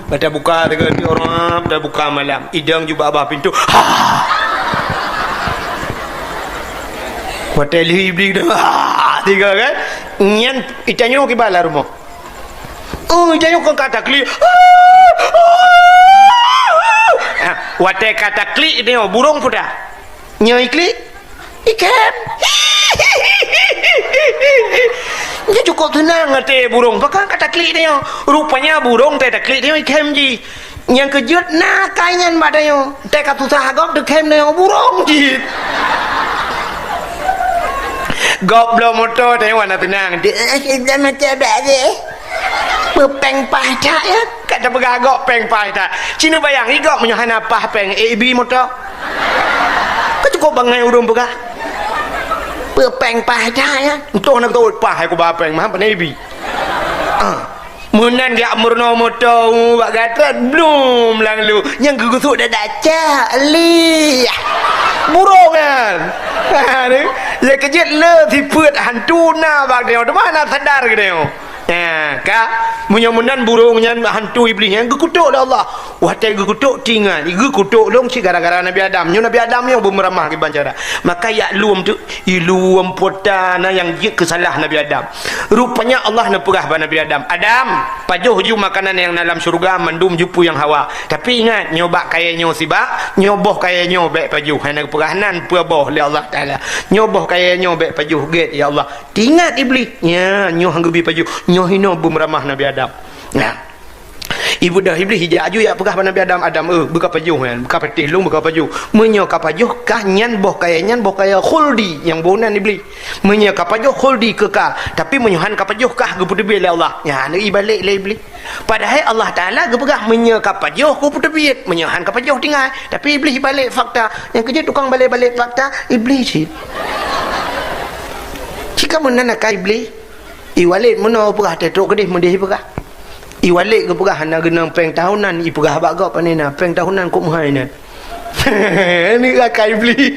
Bak tabuka teuka di orang, tabuka malam. Idong jubak bak pintoe. Ha! Watèe lheueh Iblih dah. Ha! Tiga kan? Nyan itanyoe kiban lam rumoh. Oh, itanyoe kon ka taklik. Ha, watèe ka taklik itanyoe burông peue dah. Nyoe iklik. Ikhem. Nyoe cukôp seunang até burông. Pakon ka taklik tanyoe. Rupanya burông teuh taklik tanyoe ikhem jih. Nyang keujeuet na akai nyan bak tanyoe. Teuh ka susah gob teukhem tanyoe burông jih. Gob bloe moto tanyoe hana seunang. Deh, macam bak deh. Peupeng paih that, ya. Ka tapeugah gob peng paih that. Ci neubayang i gob meunyoe hana paih peng, eh, ibi moto. Ka cukôp bangai ureueng peugah. Peupeng paih that, ya. Entôh na geuteuôt paih kuba peng, mah pane ibi. Ah. Meunan geujak meurunoe moto bak gata, blum lam lu. Nyang geugusuk dadak cak, lih. Burông nyan. Ha, ni. Ya keujeuet le sifeuet hantu na bak tanyoe. Teuma hana sadar geutanyoe. Ha, ka, meunyoe meunan burông nyan hantu Iblih nyan geukutok lé Allah. Watèe geukutok, tingat, geukutok lom cit gara-gara Nabi Adam. Nyoe Nabi Adam nyoe beumeuramah kiban cara. Maka yak lom tu, ilom pota na nyang jeuet keusalah Nabi Adam. Rupanya Allah neupeugah bak Nabi Adam, "Adam, pajoh ju makanan nyang na lam syeuruga mandum ju peue nyang hawa. Tapi ingat, nyoe bak kayèe nyoe sibak, nyoe boh kayèe nyoe bèk pajoh." Hana geupeugah nan peue boh lé Allah Taala. Nyoe boh kayèe nyoe bèk pajoh, gèt, ya Allah. Teuingat Iblih, nya, nyoe han geubi pajoh, nyoe hinoe beumeuramah Nabi Adam. Nah. Ibu dah Iblih ijak aju jak peugah bak Nabi Adam, "Adam, eh, beuka pajoh nyan, beuka patéh lôn, beuka pajoh. Meunyoe ka pajoh kah nyan boh kayèe nyan, boh kayèe khuldi nyang boh nan Iblih. Meunyoe ka pajoh khuldi kekal, tapi meunyoe han ka pajoh kah geupeuteubiet lé Allah." Nya, neuibalek lé Iblih. Padahai Allah Taala geupeugah, "Meunyoe ka pajoh kupeuteubiet, meunyoe han ka pajoh tinggai." Tapi Iblih ibalek fakta, nyang keujeuet tukang balek-balek fakta, Iblih cit. Cit ka meunan akai Iblih. I Walid meunoe peugah, teutrok keudeh meudeh peugah. I Walid geupeugah hana geunong péng tahunan, ipeugah bak gob, "Pane na péng tahunan kok meuhai nyan?" Ni akai Iblih.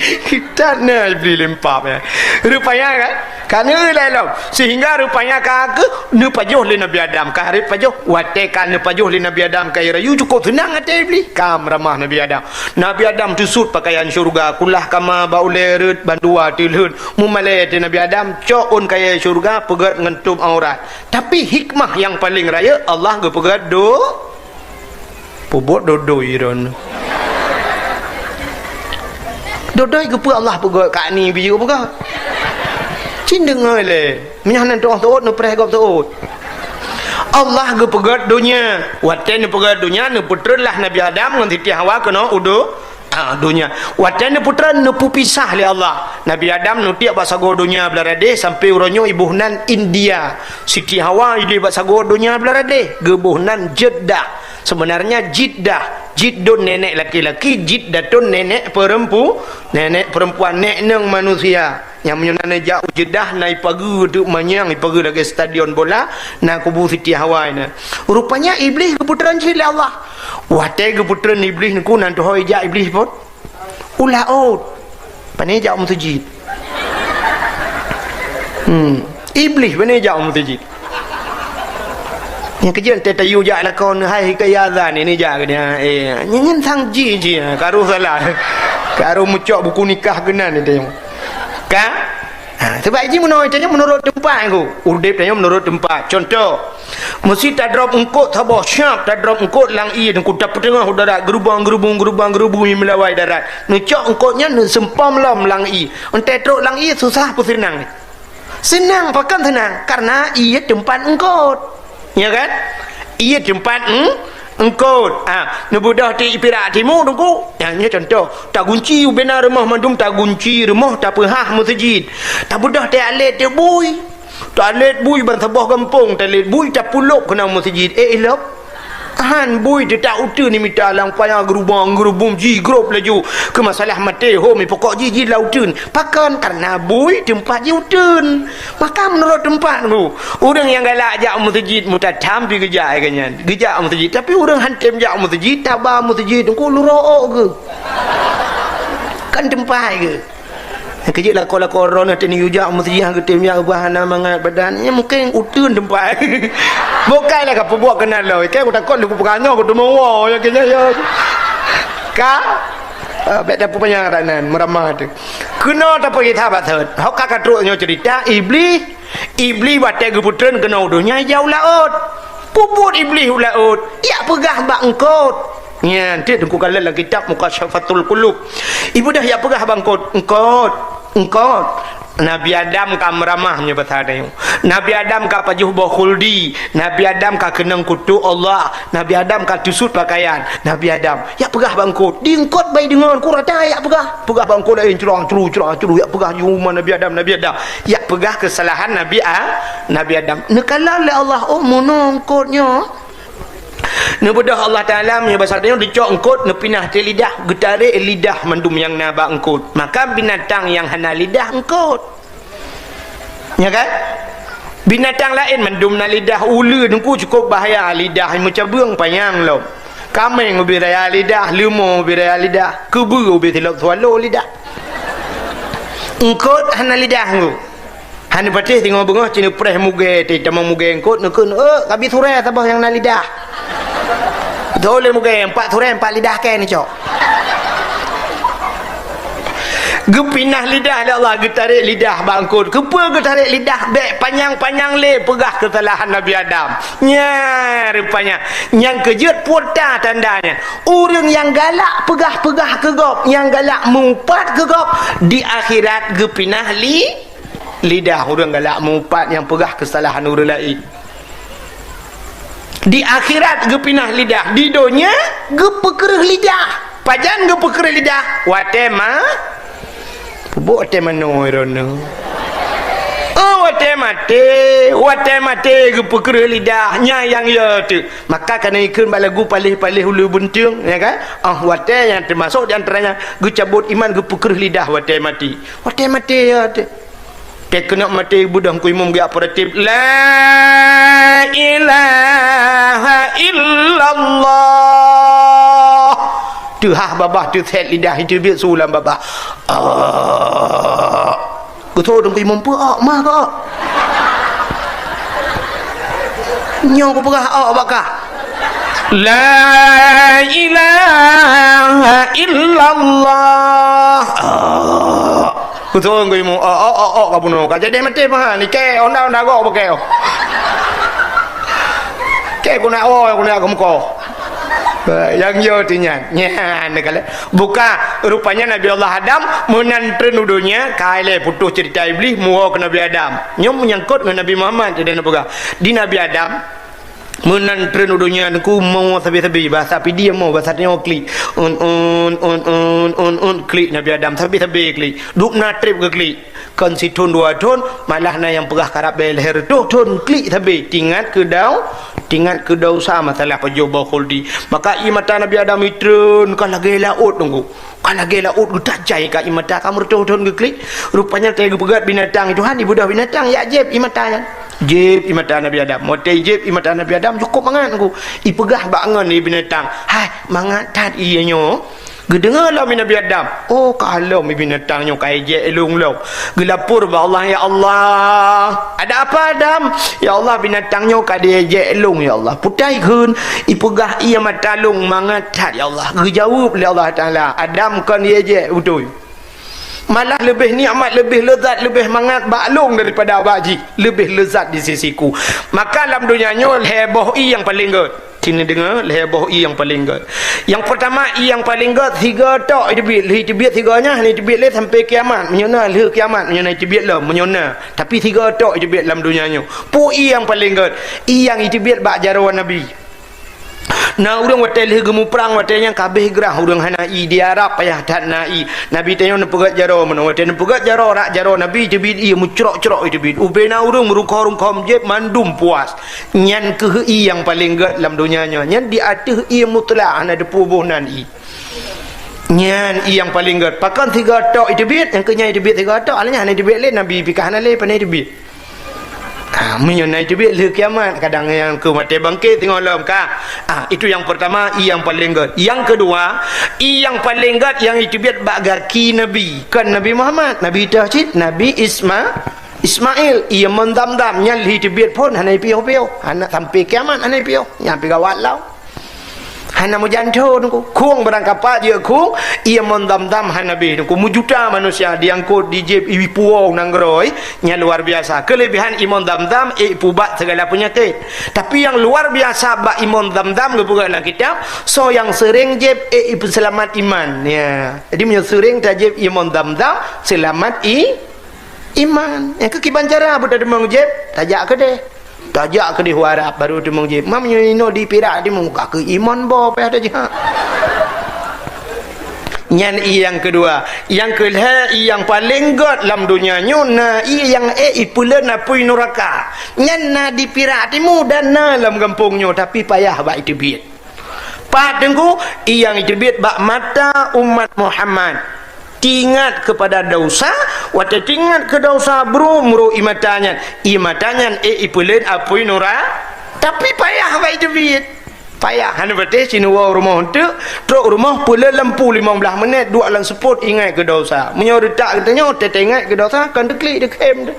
That na Iblih lempap, ya. Rupanya kan? Ka neueu lé lom. Sehingga rupanya ka keuh neupajoh lé Nabi Adam. Ka hareuet pajoh. Watèe ka neupajoh lé Nabi Adam kayèe rayeuk, cukôp seunang até Iblih. Ka meuramah Nabi Adam. Nabi Adam teusut pakaian syeuruga, kulah kama bak ulèe rhët, bandua teulheuet. Meumalèe até Nabi Adam, cok ôn kayèe syeuruga, peugèt ngon tôb aurat. Tapi hikmah nyang paleng rayeuk, Allah geupeugèt do-, Peubuet dodoi droeneuh. Dodoi keupeue Allah peugèt, kak ni biyeu peugah. Cit deungö lé. Meunyoe hana teuôt, neupreh gob teuôt. Allah geupeugèt donya. Watèe neupeugèt donya, neupeutreun lah Nabi Adam ngon Siti Hawa keunoe u do-, ah, donya. Watèe neupeutreun, neupeupisah lé Allah. Nabi Adam neutiek bak sagoe donya blah radeh, sampoe uroe nyoe iboh nan India. Siti Hawa ideh bak sagoe donya blah radeh, geuboh nan Jeddah. Sebenarnya Jiddah, Jiddun nenek laki-laki, Jiddatun nenek perempu-, nenek perempuan, nek neng manusia. Nyang meunyoe na neujak u Jeddah, na ipageue teuk manyang, ipageue lagèe stadion bola, na kubu Siti Hawa na. Rupanya Iblih geupeutreun cit lé Allah. Watèe geupeutreun Iblih nyan, nan teuhôi jak Iblih phôn. U laôt. Pane jak u meuseujid. Hmm. Iblih pane jak u meuseujid. Nyang keujeuet teuh tayue jak lakoe, hai keu azan ini jak keu dia. Eh, nyan, nyan sang ji, ji, ka roh salah. Ka roh meucok buku nikah keunan itu. Ka? Ha, sebab jih meunoe, tanyoe meunurot teumpat, Teungku. Udeb tanyoe meunurot teumpat. Contoh, meusi tadrop eungkot saboh, siap tadrop eungkot lam ié, Teungku, tapeuteungoh u darat, geurubong, geurubong, geurubong, geurubong, meulawai darat. Neucok eungkot nyan, neuseumpom lom lam ié. Entah trok lam ié, susah peue seunang. Seunang, pakon seunang? Karena ié teumpat eungkot. Ya kan? Ié teumpat, hmm, eungkot. Ha, neubeudôh di pirak timu, Teungku. Ha, nyoe contoh. Tagunci ubena rumoh mandum, tagunci rumoh, tapeuhah meuseujid. Tabeudôh di alét di bui. Talét bui ban saboh gampông, talét bui tapulop keunan meuseujid. Eh, ilop. Han bui teutak uteuen mita lam paya geurubong geurubum jigrob laju. Keu masalah maté ho mipokok jih jih lam uteuen. Pakon? Kareuna bui teumpat jiuteuen. Maka meunurot teumpat tu, ureuëng nyang galak jak meuseujid mutatham pi geujak ai nyan. Geujak meuseujid, tapi ureuëng han tem jak meuseujid, taba meuseujid, engko lurok geuh. Kan teumpat geuh. Keujeuet lakoe-lakoe droeneuh teuh neujak meuseujid geutem jak ubah hana mangat badan, nyan mungken uteuen teumpat. Bukai lah ka peubuet keunan lom. Ikei kutakot leuku peukanyoe kuteumeuwoe, ya keunoe ya. Ka? Ah, bèk tapeupanjang ata nan, meuramah teuh. Keunoe tapeugah that bak thot. Hok ka katrok nyoe cerita, Iblih, Iblih watèe geupeutreun keunoe u donya ija u laôt. Peubuet Iblih u laôt, yak peugah bak eungkôt. Nyan, teuk Teungku kalon lam kitab Mukasyafatul Qulub. Ibeudôh yak peugah bak eungkôt, "Eungkôt, eungkôt. Nabi Adam ka meuramah meunyoe basa tanyoe. Nabi Adam ka pajoh boh khuldi. Nabi Adam ka keunong kutok Allah. Nabi Adam ka teusut pakaian. Nabi Adam, yak peugah bak eungkôt." Di eungkôt bai deungon, ku rata yak peugah. Peugah bak eungkôt laén, curang, curu, curang, curu, yak peugah jih uma Nabi Adam, Nabi Adam. Yak peugah keusalahan Nabi A-, Nabi Adam. Neukalon lé Allah, oh, meunoe eungkôt nyoe. Neubeudôh Allah Taala meunyoe basa tanyoe, neucok eungkôt, neupinah ateueh lidah, geutarek lidah mandum nyang na bak eungkôt. Maka binatang nyang hana lidah eungkôt. Nya kan? Binatang laén mandum na lidah, uleuen ku cukôp bahaya, lidah meucabeueng panyang lom. Kaméng ubé raya lidah, leumo ubé raya lidah, keubeue ubé silop swallow lidah. Eungkôt hana lidah eungkôt. Hana patéh singoh beungoh ci neupreh mugée, teuh tamong mugée eungkôt, neukheun, "Eh, kabi surée saboh nyang na lidah." Beutôi lé mugée, "Empat surée, empat lidah kèe neucok." Geupinah lidah lé Allah, geutarek lidah bak eungkôt. Keupeue geutarek lidah? Bèk panyang-panyang lé peugah keusalahan Nabi Adam. Nya, rupanya, nyang keujeuet pue tanda nyan. Ureuëng nyang galak peugah-peugah keu gob, nyang galak meuupat keu gob, di akhirat geupinah li-, lidah. Ureuëng galak meuupat nyang peugah keusalahan ureuëng laén. Di akhirat geupinah lidah, di donya geupeukreueh lidah. Pajan geupeukreueh lidah? Watée ma-, peubuet watée manoe droeneuh. Oh, watée maté, watée maté geupeukreueh lidah, nyan nyang yo teuh. Maka ka na ikheun bak lagu paléh-paléh uleue beunteueng, ya kan? Ah, watée nyang teumasok di antaranya geucabot iman, geupeukreueh lidah watée maté. Watée maté yo teuh. Teuh keuneuk maté beudôh Teungku Imum geujak peuratéb, "La ilaha illallah." Teuhah babah, teusét lidah, iteubiet su lam babah. Ah. Geutho Teungku Imum, "Peue ôk, ma kok?" "Nyoe kupeugah ôk bak kah." "La ilaha illallah." Ah. Beutôi Teungku Imum, "Ôk, ôk, ôk, ôk, ka bunoe. Ka jadi maté pahan. Ikei onda-onda gok bukée." Kée keuneuk woe, keuneuk keu mukoh. Nyang yo teuh nyan. Nyan, neukalon. Buka, rupanya Nabi Allah Adam meunan treun u donya, ka ilée putôh cerita Iblih, meuwoe keu Nabi Adam. Nyoe meunyangkot ngon Nabi Muhammad, jadi neupeugah. Di Nabi Adam, meunan treun u donya Teungku, meuwoe sabe-sabe, bahasa Pidie meuwoe, bahasa tanyoe klik. Un, un, klik Nabi Adam, sabe-sabe klik. Dub na treb keu klik. Kon sithon dua thon, malah na nyang peugah karab bée lhée reutôh thon klik sabe, tingat keu dau-, tingat keu desya masalah pajoh boh khuldi. Maka ié mata Nabi Adam itreun ka lagée laôt Teungku. Ka lagée laôt geutajai ka ié mata ka meureutôh thon geuklik. Rupanya watée geupeugét binatang, "Tuhan, ibeudôh binatang, yak jieb ié mata nyan." Jieb ié mata Nabi Adam. Watée jieb ié mata Nabi Adam, cukôp mangat Teungku. Ipeugah bak ngon ié binatang, "Hai, mangat that ié nyoe." Geudeungoe lom ié Nabi Adam, "Oh, ka lom ié binatang nyoe ka ijék lôn lom." Geulapor bak Allah, "Ya Allah, ada apa Adam?" "Ya Allah, binatang nyoe ka diéjék lôn, ya Allah. Peue teuma ikheun, ipeugah ié mata lôn mangat that, ya Allah." Geujaweueb lé Allah Taala, "Adam kon diéjék beutôi. Malah leubeh nikmat, leubeh leuzat, leubeh mangat bak lôn daripada bak jih, leubeh leuzat di sisiku." Maka lam donya nyoe lhée boh ié nyang paleng gét. Ci neudeungoe lhée boh ié nyang paleng gét. Nyang peurtama ié nyang paleng gét, sigoe tok iteubiet, lheueh iteubiet sigoe nyan, hana iteubiet lé sampai kiamat. Meunyoe na lheueh kiamat, meunyoe na iteubiet lom, meunyoe na. Tapi sigoe tok iteubiet lam donya nyoe. Peue ié nyang paleng gét? Ié nyang iteubiet bak jaroe Nabi. Na ureuëng watée lheueh geumuprang, watée nyan ka abéh grah ureuëng hana ié, di Arab payah that na ié. Nabi tanyoe neupeugét jaroe meunoe, watée neupeugét jaroe, rak jaroe Nabi teubiet ié meucrok-crok ié teubiet. Ubé na ureuëng meurungkho-rungkho meujieb mandum puas. Nyan kheueh ié nyang paleng gét lam donya nyoe. Nyan di ateueh ié mutlak hana teupeue boh nan ié. Nyan ié nyang paleng gét. Pakon sigoe tok ié teubiet, nyang keu nyan ié teubiet sigoe tok, alah nyan hana ié teubiet lé, Nabi pih ka hana lé pane ié teubiet. Ah, meunyoe na ié teubiet lheueh kiamat, kadang nyang keu maté bangkét teungoh lom ka. Ah, itu nyang pertama, ié nyang paleng gét. Nyang keudua, ié nyang paleng gét nyang ié teubiet bak gaki Nabi. Kon Nabi Muhammad, Nabi toh cit, Nabi Isma-, Ismail. Ié mon Zamzam, nyan lheueh teubiet phon hana ié piôh-piôh. Hana sampai kiamat hana ié piôh. Nyan pih gawat lom. Hana meujan tho Teungku. Khueng barangkapat jeuet khueng, ié mon Zamzam hana abéh Teungku. Meujuta manusia diangkot, dijieb, ipuwoe nanggroe, nyan luar biasa. Keulebihan ié mon Zamzam, ék ipubat segala peunyakét. Tapi nyang luar biasa bak ié mon Zamzam geupeugah lam kitab, soe nyang seuréng jieb, ék ipeuseulamat iman. Ya. Jadi meunyoe seuréng tajieb ié mon Zamzam, seulamat i-, iman. Nyang keu kiban cara beutôi teumeung jieb, tajak keudeh. Tajak keudeh u Arab baru teumeung jieb. Mam nyoe inoe di Pirak Timu ka keu iman boh payah tajak. Nyan ié nyang keudua. Nyang keulhée ié nyang paleng gét lam donya nyoe na ié nyang ék ipeuleuen apui nuraka. Nyan na di Pirak Timu dan na lam gampông nyoe, tapi payah bak ié teubiet. Pat Teungku, ié nyang ié teubiet bak mata umat Muhammad. Teuingat keupada desya, watée teuingat keu desya brok-brok ié mata nyan. Ié mata nyan ék ipeuleuen apui nura-, tapi payah bak ié teubiet. Payah, hana patéh sineuk woe rumoh eunteuk, trok rumoh peuleuen lampu limong blaih meunét, duek lam seupôt ingat keu desya. Meunyoe reutak geutanyoe, teuingat keu desya, kon teuklik teukhém teuh.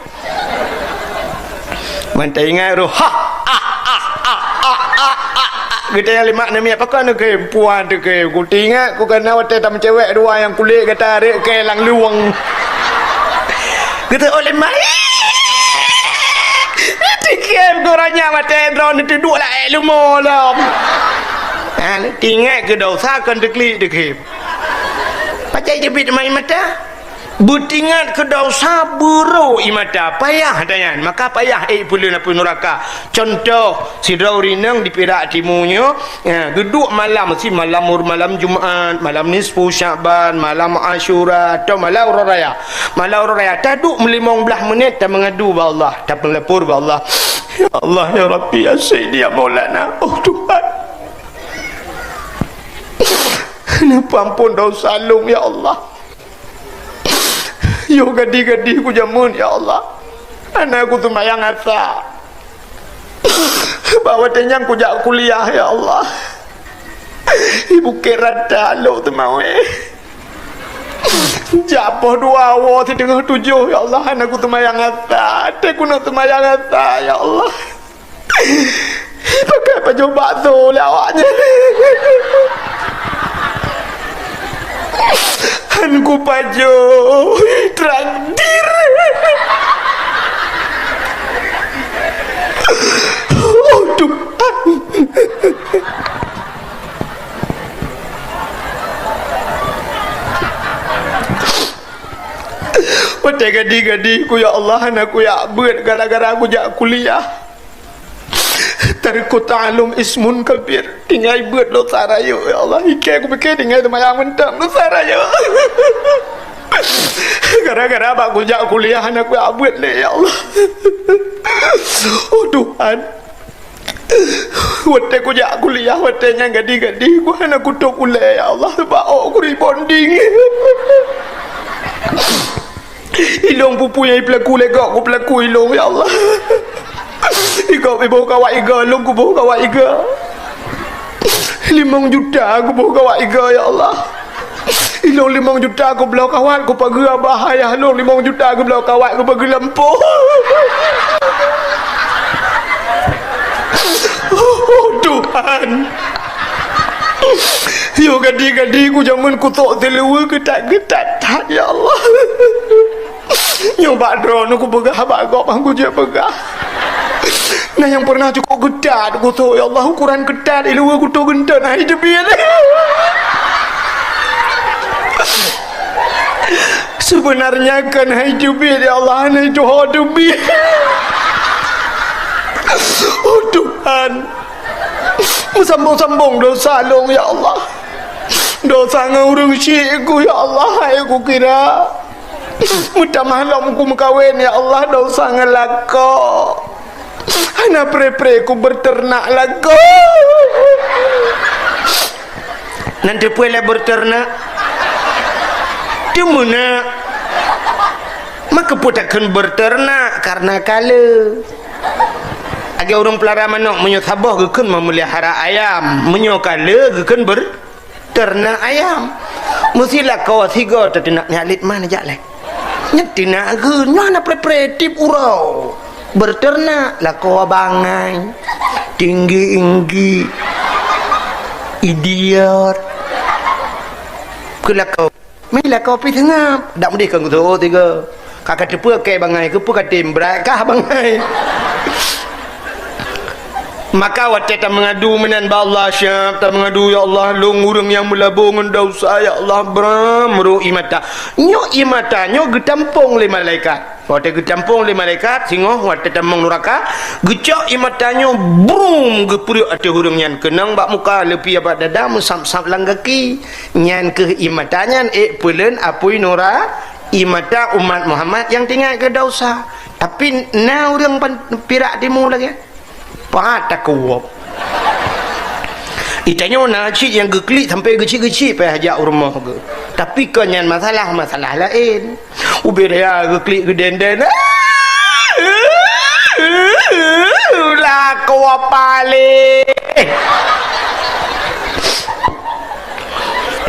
Mantong ingat roh, ha, ah, ah, ah, ah, ah, ah, ah. Geutanyoe lé mak namiet pakon teukhém, puan teukhém. Kuteuingat, ku kana watée tameucewek dua nyang kulét gata rek kée lam luwang. Geuteuôt lé mak. Teukhém keu roh nyan watée droeneuh teuduek laén lumo lom. Ha, teuingat keu desya kon teuklik teukhém. Pacai jeubiet mai mata. Beuteuingat keu desya brok ié mata, payah tanyan, maka payah ék peuleuen apui nuraka. Cuntoh, sidroe ureuëng inong di Pirak Timu nyoe, ya, geuduek malam, si malam, malam Jumat, malam nisfu Syakban, malam Asyura, atau malam Uroe Raya. Malam Uroe Raya, taduek meulimong blaih meunét tameungadu bak Allah, tapeulapor bak Allah. Ya Allah, ya Rabbi, ya Sayyidi, ya Maulana. Oh Tuhan. Neupeuampon desya lôn, ya Allah. Yoh gadih-gadih kujameun, ya Allah. Hana kuseumayang asa. Bak watée nyan kujak kuliah, ya Allah. Di Bukét Rata lôn teumawé. Jak poh dua woe siteungoh tujoh, ya Allah, hana kuseumayang asa. Até kuneuk seumayang asa, ya Allah. Pakai pajoh bakso lé awaknyan. Han kupajoh, traktir. Oh, Tuhan. Watée gadih-gadih ku, ya Allah, hana kujak beuet gara-gara kujak kuliah. Tarku ta'allum ismun kabir. Tinggai beuet dosa rayeuk, ya Allah. Ikée kupike tinggai seumayang mantong dosa rayeuk. Gara-gara bak kujak kuliah hana kujak beuet lé, ya Allah. Oh Tuhan. Watée kujak kuliah, watée nyan gadih-gadih ku hana kutôb ulée, ya Allah, sabab ôk ku rebonding. Ilong peue-peue nyang ipeulaku lé gob kupeulaku ilong, ya Allah. Igob iboh kawat iga, ilong kuboh kawat iga. Limong juta kuboh kawat iga, ya Allah. Ilong limong juta kubloe kawat kupageue abah ayah lôn, limong juta kubloe kawat kupageue lampôh. Oh Tuhan. Yoh gadih-gadih kujameun kusok siluweue keutat-keutat that, ya Allah. Nyoe bak droeneuh kupeugah bak gob han kujeuet peugah. Nah nyang pernah cukôp keutat kusok, ya Allah, ukoran keutat iluweue kuto geunteun hai teubiet. Sebenarnya kan hai teubiet, ya Allah, hana ituho teubiet. Oh Tuhan. Meusambong-sambong dosa lôn, ya Allah. Dosa ngon ureuëng syik ku, ya Allah, hai kukira. Meutamah lom kumeukawen, ya Allah, dosa ngon lakoe. Hana pre-pre kubeuteunak lakoe. Nan teupeue lé beuteunak? Teumeunak. Maka peue takheun beuteunak? Karena kale. Lagée ureuëng peulara manok, meunyoe saboh geukheun meumeuliahara ayam, meunyoe kale geukheun beuteunak ayam. Meusi lakoe sigoe teuteunak, nyak lit man jak lé. Nyan teunak geunyoe hana pre-pre tieb uroe. Beuteunak lakoe bangai, tinggi-inggi, idiot. Keu lakoe, meuh lakoe pih seungab, dak meudeh keu geutuho tiga. Ka ka teupeue kée bangai, keupeue ka tem brat kah bangai. Maka watée tameungadu meunan bak Allah, siab tameungadu, "Ya Allah, lôn ureuëng nyang meulabô ngon desya, ya Allah, bram ro ié mata." Nyoe ié mata nyoe geutampong lé malaikat. Watée geutampong lé malaikat, singoh watée tamong nuraka, geucok ié mata nyoe brum geupreuek ateueh ureuëng nyan, keunong bak muka, leupie bak dada, meusab-sab lam gaki. Nyan kheueh ié mata nyan ék peuleueng apui nura, ié mata umat Muhammad nyang teuingat keu desya. Tapi na ureuëng pan-, pirak timu lagée. Pat takuwob. Itanyoe na cit nyang geuklik sampai geucik-geucik payah jak u rumoh geuh. Tapi kon nyan masalah, masalah laén. Ubé raya geuklik geudenden. Lakoe paléh.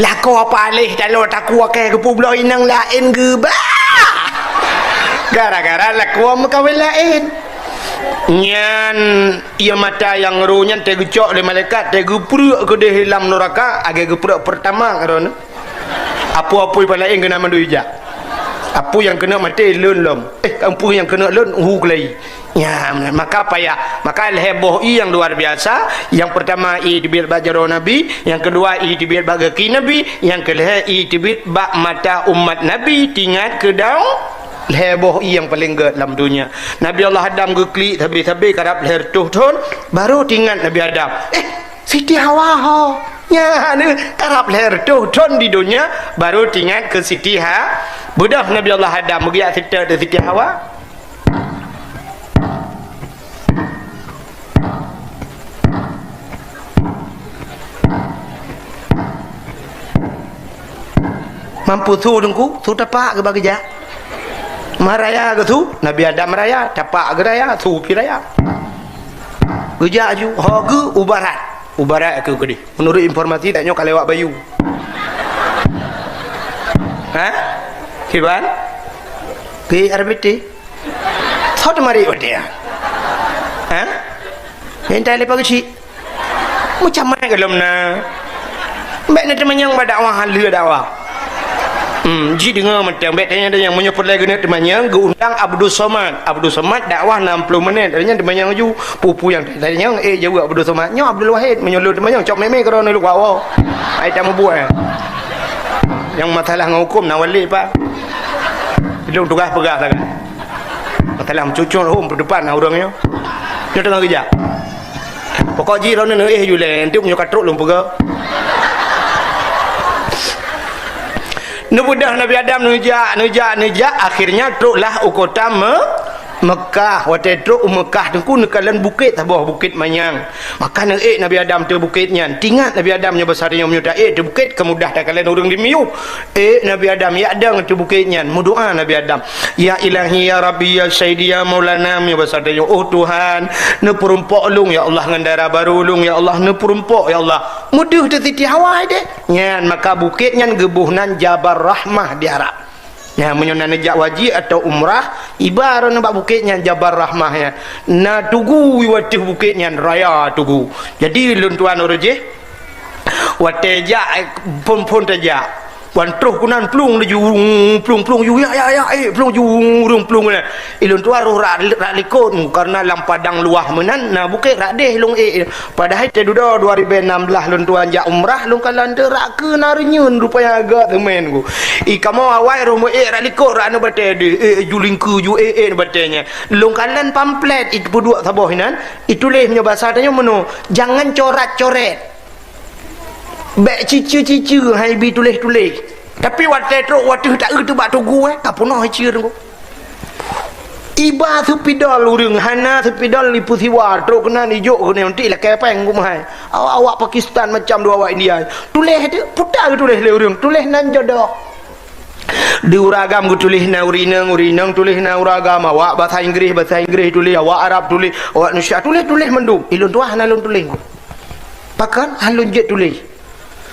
Lakoe paléh taloe takue kée geupubloe inong laén geuba. Gara-gara lakoe meukawen laén. Nyan ié mata nyang ro nyan teugeucok lé malaikat, teugeupreuek keudeh lam nuraka, lagée geupreuek peurtama keudroe. Apui-apui pih laén keunan mandum ijak. Apui nyang keuneuk maté lôn lom. Eh, apui nyang keuneuk lôn hu keulai. Nyan, maka payah. Maka lhée boh ié nyang luar biasa. Nyang peurtama ié teubiet bak jaroe Nabi, nyang keudua ié teubiet bak gaki Nabi, nyang keulhée ié teubiet bak mata umat Nabi, teuingat keu dau-, lhée boh ié nyang paleng gét lam donya. Nabi Allah Adam geuklik sabe-sabe karab lhée reutôh thon, barô teuingat Nabi Adam. Eh, Siti Hawa ho. Nyan, karab lhée reutôh thon di donya, barô teuingat keu Siti Ha-, beudôh Nabi Allah Adam, meugeujak siteuk di Siti Hawa. Mampu su teungku, su tapak geuba geujak. Meuraya geusu, Nabi Adam meuraya, tapak geuraya, su pih raya. Geujak aju, ho geu u barat. U barat keu keudeh. Meunurot informasi, tanyoe ka lewat bayu. Ha? Kiban? Pi R B T? Soe teumari watée nyan? Ha? Minta leupah keuchik. Meucamai gohlom na. Bék na teumanyong bak dakwah, haleue dakwah. Hmm, ji deungoe mantong, bék tanyong-tanyong. Meunyoe peureulée geuneuk teumanyong, geuundang Abdul Somad. Abdul Somad dakwah enam puluh menit. Nyan teumanyong laju. Peue-peue nyang tanyong, eh, jaweueb Abdul Somad. Nyoe Abdul Wahid, meunyoe lôn teumanyong, cok mé-mé keudroe neulok wawoe. Hai, tak meubuet, eh. Nyang masalah ngon huköm, na wali, Pak. Lôn tugaih peugah sagai. Masalah meucucong rhom peudepan na ureuëng nyoe. Nyoe teungoh geujak. Pokok jih droeneuh neuéh ju lé, enteuk meunyoe ka trok lôn peugah. Neubeudôh Nabi Adam neujak, neujak, neujak, akhirnya troklah u kota Me-, Mekah. Watée trok u Mekah teungku neukalon bukét saboh, Bukét Manyang. Maka neuék Nabi Adam teuh bukét nyan. Teuingat Nabi Adam nyoe basa tanyoe meunyoe taék teuh bukét, keumudah takalon ureuëng di miyueb. Ék Nabi Adam, yak dong teuh bukét nyan. Meudoá Nabi Adam, "Ya Ilahi, ya Rabbi, ya Sayyidi, ya Maulana," meunyoe basa tanyoe, "Oh Tuhan, neupeurumpok lôn, ya Allah, ngon dara barô lôn, ya Allah, neupeurumpok, ya Allah." Meudeuh teuh Siti Hawa deh. Nyan, maka bukét nyan geuboh nan Jabal Rahmah di Arab. Nyan, meunyoe na neujak haji atawa umrah, iba droeneuh bak bukét nyan Jabal Rahmah nyan. Na tugu u ateueh bukét nyan, raya tugu. Jadi, lôn tuan ureuëng jih, watée jak, eh, phon-phon tajak. Wan troh keunan plueng laju, plueng, plueng ju, ya, ya, ya, eh, plueng ju, ureuëng plueng keunan. Ilôn tuan roh rak, rak likot, karena lam padang luwah meunan, na bukét rak deh lôn ék. Padahai teududoe dua ribèe nam blah lôn tuan jak umrah, lôn kalon teuh rak keu na reunyeun rupanya agak teumèn ku. I kamoe awai roh meu ék rak likot rak aneuk batèe deh, eh, ju lingkeu ju, eh, eh, batèe nyan. Lôn kalon pamflet, i peuduek saboh inan, ituléh meunyoe basa tanyoe meunoe, jangan corat-coret. Bèk ciceue-ciceue hai bi tuléh-tuléh. Tapi watèe trok watèe taeu teuh bak tugu, eh, ka peunoh iceue teungku. Iba seupidol ureuëng, hana seupidol ipeusiwa, trok keunan ijok keunan, nanti lakèe pèng ku meuhai. Awak-awak Pakistan macam dua awak India. Tuléh teuh, peue ta geutuléh lé ureuëng, tuléh nan jodoh. Di ureuëng agam geutuléh nan ureuëng inong, ureuëng inong tuléh nan ureuëng agam, awak basa Inggréh, basa Inggréh tuléh, awak Arab tuléh, awak Indonesia tuléh, tuléh mandum. Ilôn tuan hana lôn tuléh. Pakon? Hana lôn jeuet tuléh.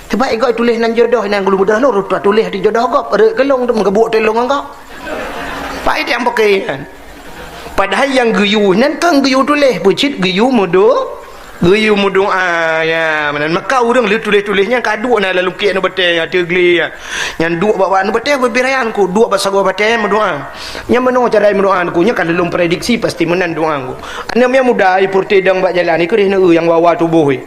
Sebab igoe tuléh nan jodoh, nan gulu mudah lôn, tuléh di jodoh gob, rot keulong tu meugeubuk teulong ngon gob. Pai tiang pakai kan. Padahai nyang geuyue nan kon geuyue tuléh, peucit geuyue mudo, geuyue meudoa, ya, meunan. Maka ureuëng lheueh tuléh-tuléh nyan ka duek na lam lukét aneuk batèe nyang teuglé nyan. Nyan duek bak, bak aneuk batèe beubirayan ku, duek bak sagoe batèe meudoa. Nyan meunoe cara meudoa ku, nyan ka lôn prediksi pasti meunan doa ku. Aneuk nyang muda, i purti dong bak jalan, i keudeh neu nyang wawa tuboh, eh.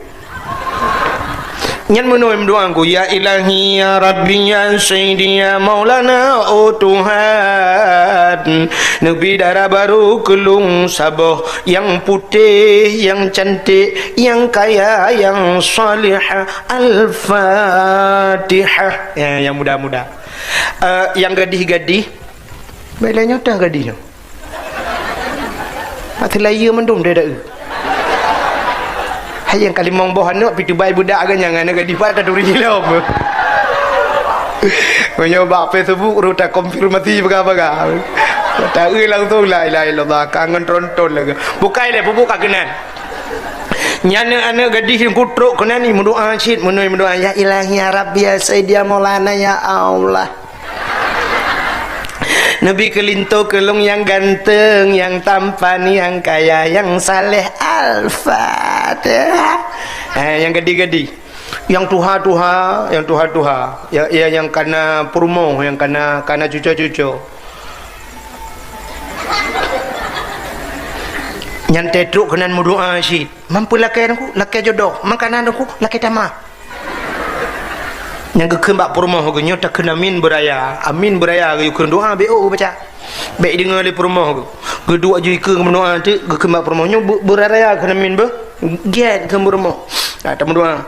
Nyan meunoe meudoa ku, "Ya Ilahi, ya Rabbi, ya Sayyidi, ya Maulana, oh Tuhan, neubi dara barô keu lôn saboh, nyang putéh, nyang cantik, nyang kaya, nyang salihah." Al-Fatihah. Ya, nyang muda-muda. Eh, nyang gadih-gadih, bèk lé nyoe teuh gadih nyoe. Hati lahé mandum deh daeu. Hai nyang ka limong boh aneuk, pih teubai budak agak nyan aneuk gadih pat ka turi lom. Meunyoe bak Facebook rot takonfirmasi peugah-peugah. Taeu langsung la ilaha illallah, ka ngon tronton lagèe. Bukai lé peubuka keunan. Nyan aneuk-aneuk gadih nyang kutrok keunan ni meudoa cit, meunoe meudoa, "Ya Ilahi, ya Rabbi, ya Sayyidi, ya Maulana, ya Allah." Neubi keu linto keu lôn nyang ganteng, nyang tampan, nyang kaya, nyang saleh. Al-Fatihah. Eh, nyang gadih-gadih. Nyang tuha-tuha, nyang tuha-tuha. Ya, ya, nyang kana peurumoh, nyang kana, kana cuco-cuco. Nyan teutrok keunan meudoa cit. Mampu lakèe nangku, lakèe jodoh. Makanan nangku, lakèe tamah. Nyang geukheun bak peurumoh geuh nyoe takheun amin beuraya. Amin beuraya geuyue kheun doa B O baca. Bèk ideungoe lé peurumoh geuh. Geuduek aju ikeue geumeudoa teuk geukheun bak peurumoh nyoe beu-, beuraya kheun amin beuh. Gèt kheun peurumoh. Nah, tameudoa.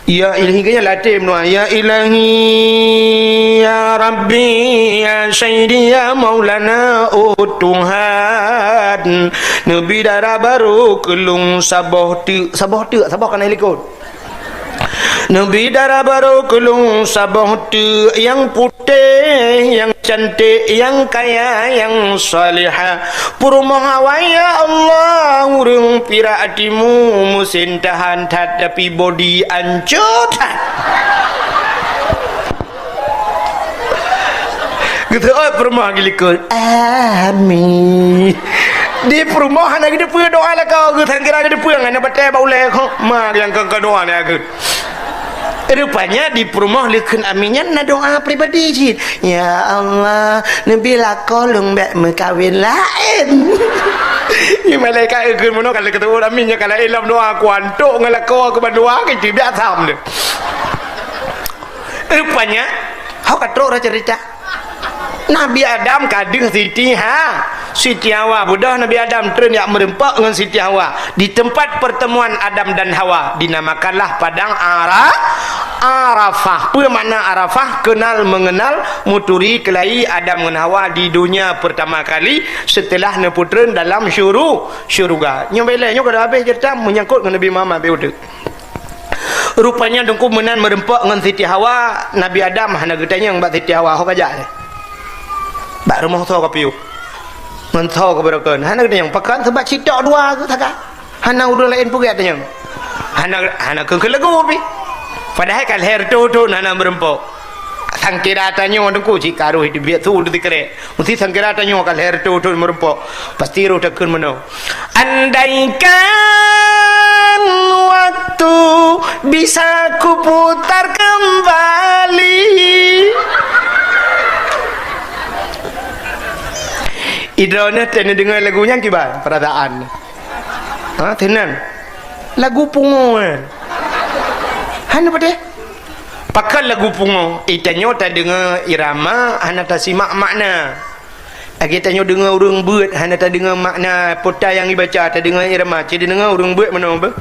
Ya Ilahi, geuh nyan latèe meudoa. Ya Ilahi, ya Rabbi, ya Sayyidi, ya Maulana, oh Tuhan. Neubi dara barô keu lôn saboh teuk, saboh teuk, saboh kana likot. Neubi dara barô keu lôn saboh teuk nyang putéh, nyang cantik, nyang kaya, nyang salihah. Peurumoh awai, ya Allah, ureueng pirak timu, meusén tahan that, tapi bodi ancô that. Geuteuôt peurumoh geulikot. Amin. Di peurumoh hana geuteupeue doa lakoe, geuh sangkira geuteupeue ngon batèe bak ulèe kho. Ma nyang keu doa nyan geuh. Rupanya di peurumoh lé kheun amin nyan na doa pribadi cit. Ya Allah, neubi lakoe lôn bèk meukawen laén. Nyan malaikat geukheun meunoe ka lheueh geuteuôt amin nyan ka laén lom doa, kuantok ngon lakoe keu bandua, ka jiteubiet asam deh. Rupanya, ho ka trok rot ceurita. Nabi Adam ka deuh Siti Ha-, Siti Hawa. Beudôh Nabi Adam treun jak meureumpok ngon Siti Hawa. Di tempat pertemuan Adam dan Hawa, dinamakanlah Padang Ara-, Arafah. Peue makna Arafah? Kenal mengenal, meuturi keulayi Adam ngon Hawa di donya pertama kali setelah neupeutreun dalam syuru-, syuruga. Nyoe bèk lé, nyoe ka habéh ceurita menyangkut ngon Nabi Muhammad, bèk udeuek. Rupanya teungku meunan meureumpok ngon Siti Hawa, Nabi Adam hana geutanyong bak Siti Hawa, "Ho kajak?" Bak rumoh soe kapiôh? Ngon soe kabarokon? Hana geutanyong. Pakon? Sabab sitok dua geuh sagai. Hana ureueng laén peugah tanyong. Hana, hana keu-, keu lagu pih. Padahai ka lhèe reutôh thôn hana meureumpok. Sangkira tanyoe teungku cit ka roh teubiet su teusikrek. Meusé sangkira tanyoe ka lhèe reutôh thôn meureumpok, pasti roh takheun meunoe, "Andaikan waktu bisa kuputar kembali, Sidroe nyoe teuh neudeungoe lagu nyan kiban peurasaan. Ha, teunang. Lagu pungo nyan. Hana padeh. Pakon lagu pungo? Geutanyoe tadeungoe irama, hana tasimak makna. Lagèe tanyoe deungoe ureueng beuet, hana tadeungoe makna pota nyang ibaca, tadeungoe irama. Ci deungoe ureueng beuet meunoe beuh.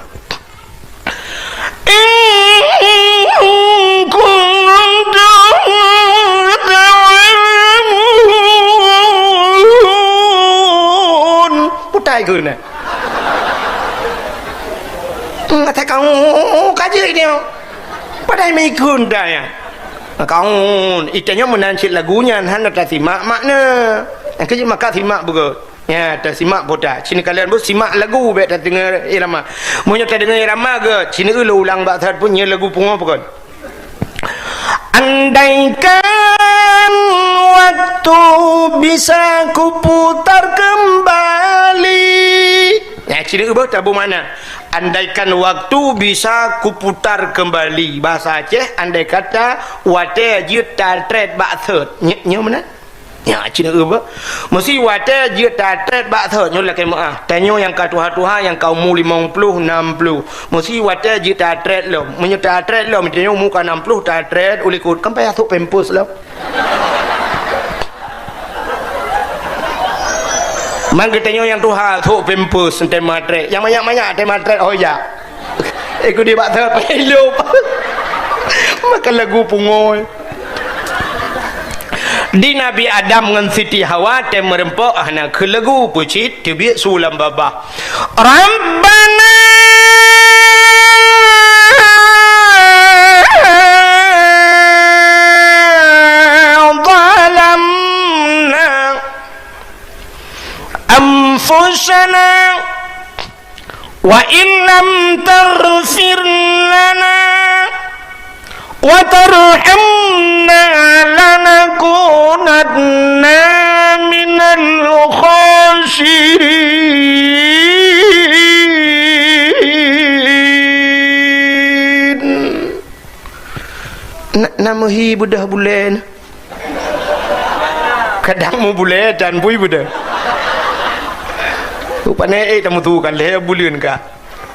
In kuntum ta'lamun. Putai keu na. Hmm, kata kau ka jeuet nyoe. Padahai meuikun dah ya. Kaun, itanyoe meunan cit lagu nyan hana tasimak makna. Nyang keujeuet maka simak beugöt. Ya, tasimak pota. Sini kalian bu simak lagu bèk tadeungoe irama. Meunyoe tadeungoe irama göt, sini ulôn ulang bak that pun nyoe lagu pungo pakon. Andaikan waktu bisa kuputar kembali. Ya, sini ubah tabu mana? Andaikan waktu bisa kuputar kembali. Bahasa Aceh, andai kata watèe jeuet tatrét bak thot. Nyoe, nyoe meunan? Ya, cina eu bah. Meusi watèe jeuet tatrét bak thot nyoe lakèe meu'ah. Tanyoe nyang ka tuha-tuha nyang ka umu limong ploh, nam ploh. Meusi watèe jeuet tatrét lom. Meunyoe tatrét lom, tanyoe umu ka nam ploh tatrét ulikot. Kan payah thok pampers lom. Man geutanyoe nyang tuha thok pampers teuh matrét. Nyang manyak-manyak teuh matrét, oh ya. Eh, kudeh bak thot, hilup. Makan lagu pungo. Di Nabi Adam ngon Siti Hawa teuh meureumpok hana keu lagu peucit teubiet su lam babah. Rabbana zalamna anfusana wa in lam taghfir lana wa tarhamna lanakunanna minal khasirin. Na, na meuhi beudoh buleuen. Kadang mubulée dan bui beude. Rupane, eh, tameusu kan lhée buleuen ka.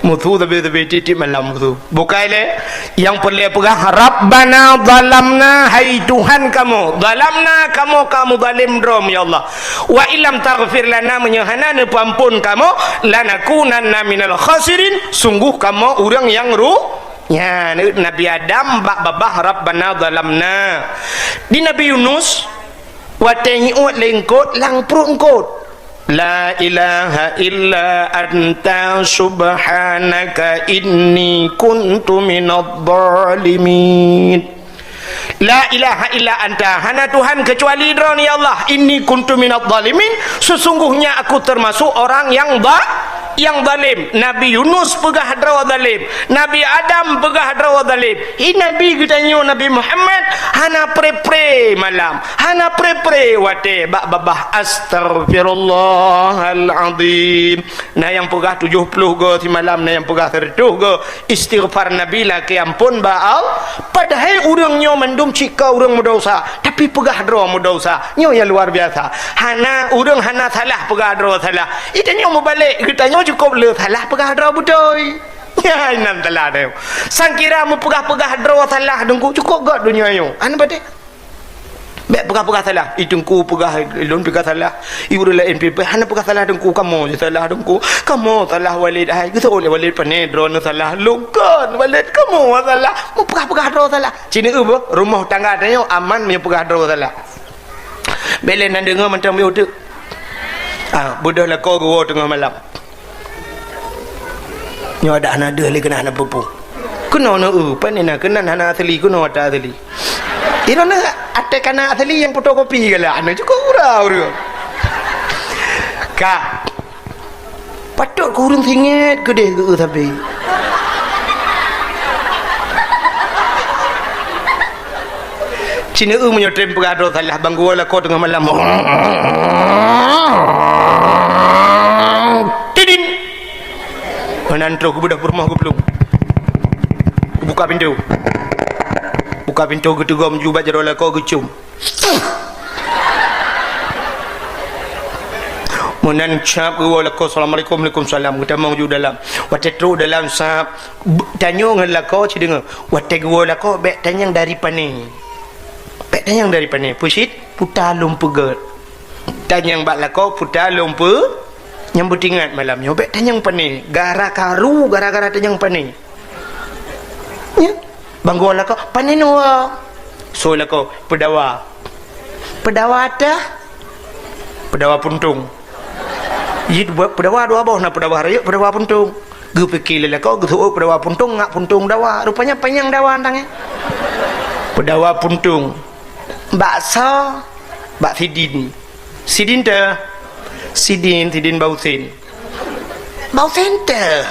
Meusu sabe-sabe tieb-tieb malam meusu. Bukai lé, nyang peureulée peugah, "Rabbana zalamna," hai Tuhan kamoe, "zalamna," kamoe ka muzalém droe, ya Allah. "Wa illam taghfir lana," meunyoe hana neupeuamphon kamoe, "lanakunanna minal khasirin," sungguh kamoe ureuëng nyang ru-, Nyan, Nabi Adam bak babah, "Rabbana zalamna." Di Nabi Yunus, watée nyiut lé eungkot, lam pruet eungkot, "La ilaha illa anta subhanaka inni kuntu minadh dhalimin." La ilaha illa anta, hana Tuhan keucuali Droe, ya Allah. Inni kuntu minadh dhalimin, sesungguhnya aku termasuk orang yang ba-, yang zalim. Nabi Yunus peugah droe zalim. Nabi Adam peugah droe zalim. Hi Nabi geutanyoe Nabi Muhammad hana pre-pre malam, hana pre-pre watée bak babah astaghfirullahalazim. Na nyang peugah tujoh ploh go simalam, na nyang peugah sireutoh go istighfar Nabi lakée amphon bak Allah. Padahai ureuëng nyoe mandum cit ka ureuëng meudesya, tapi peugah droe meudesya. Nyoe nyang luar biasa. Hana ureuëng hana salah peugah droe salah. Geutanyoe meubalek, geutanyoe cukop le salah peugah droe beutôi. Ya, inan salah deh. Sangkira meupeugah-peugah droe salah deungku cukop gét donya nyoe. Hana padé. Bék peugah-peugah salah. I teungku peugah, lôn peugah salah. I ureuëng laén pih, hana peugah salah teungku, kamoe je salah teungku. Kamoe salah Walid, hai. Geuseuôt lé Walid, pane droeneuh salah. Lôn kon Walid, kamoe salah. Meupeugah-peugah droe salah. Cina eu beuh, rumoh tangga tanyoe aman meunyoe peugah droe salah. Bék lé nan deungoe mantong miyueb teuk. Ah, beudôh lakoe geuwoe teungoh malam. Nyoe adak hana deuh lé keunan hana peue-peue. Keunoe na eu, pane na keunan hana asli, keunoe ata asli. Droeneuh até kana asli nyang fotokopi galak, na cukop murah ureuëng. Ka. Patôt keu ureuëng singét keudeh geu sabe. Cina eu meunyoe tem peugah droe salah, bang geuwoe lakoe teungoh malam. Tidin. Meunan troh geubeudôh peurumoh geuplueng. Geubuka pintoe. Buka pintoe geuteugom ju bak jaroe lakoe geucôm. Meunan sab geuwoe lakoe, "Assalamualaikum." "Waalaikumsalam." Geutamong ju dalam. Watée trok dalam sab, b-, tanyoe ngon lakoe sideungoe. Watée geuwoe lakoe, bék tanyong dari pané. Bék tanyong dari pané. Peusit, puta lôn peugét. Tanyong bak lakoe, puta lôn peu-, nyang beutingat malam nyoe. Bék tanyong pané. Gara karu, gara-gara tanyong pané. Nyan. Bang geuwoe lakoe, "Pané neuwoe?" Soe lakoe, "Peudawa." "Peudawa teuh?" "Peudawa puntông." Jih peudawa dua boh, na peudawa rayeuk, peudawa puntông. Geupike lé lakoe, geuseuôt peudawa puntông, ngat puntông dawa. Rupanya panyang dawa tangai. Peudawa puntông. Bak soe? Bak sidin. Sidin teuh? Sidin, sidin Bausen. Bausen teuh?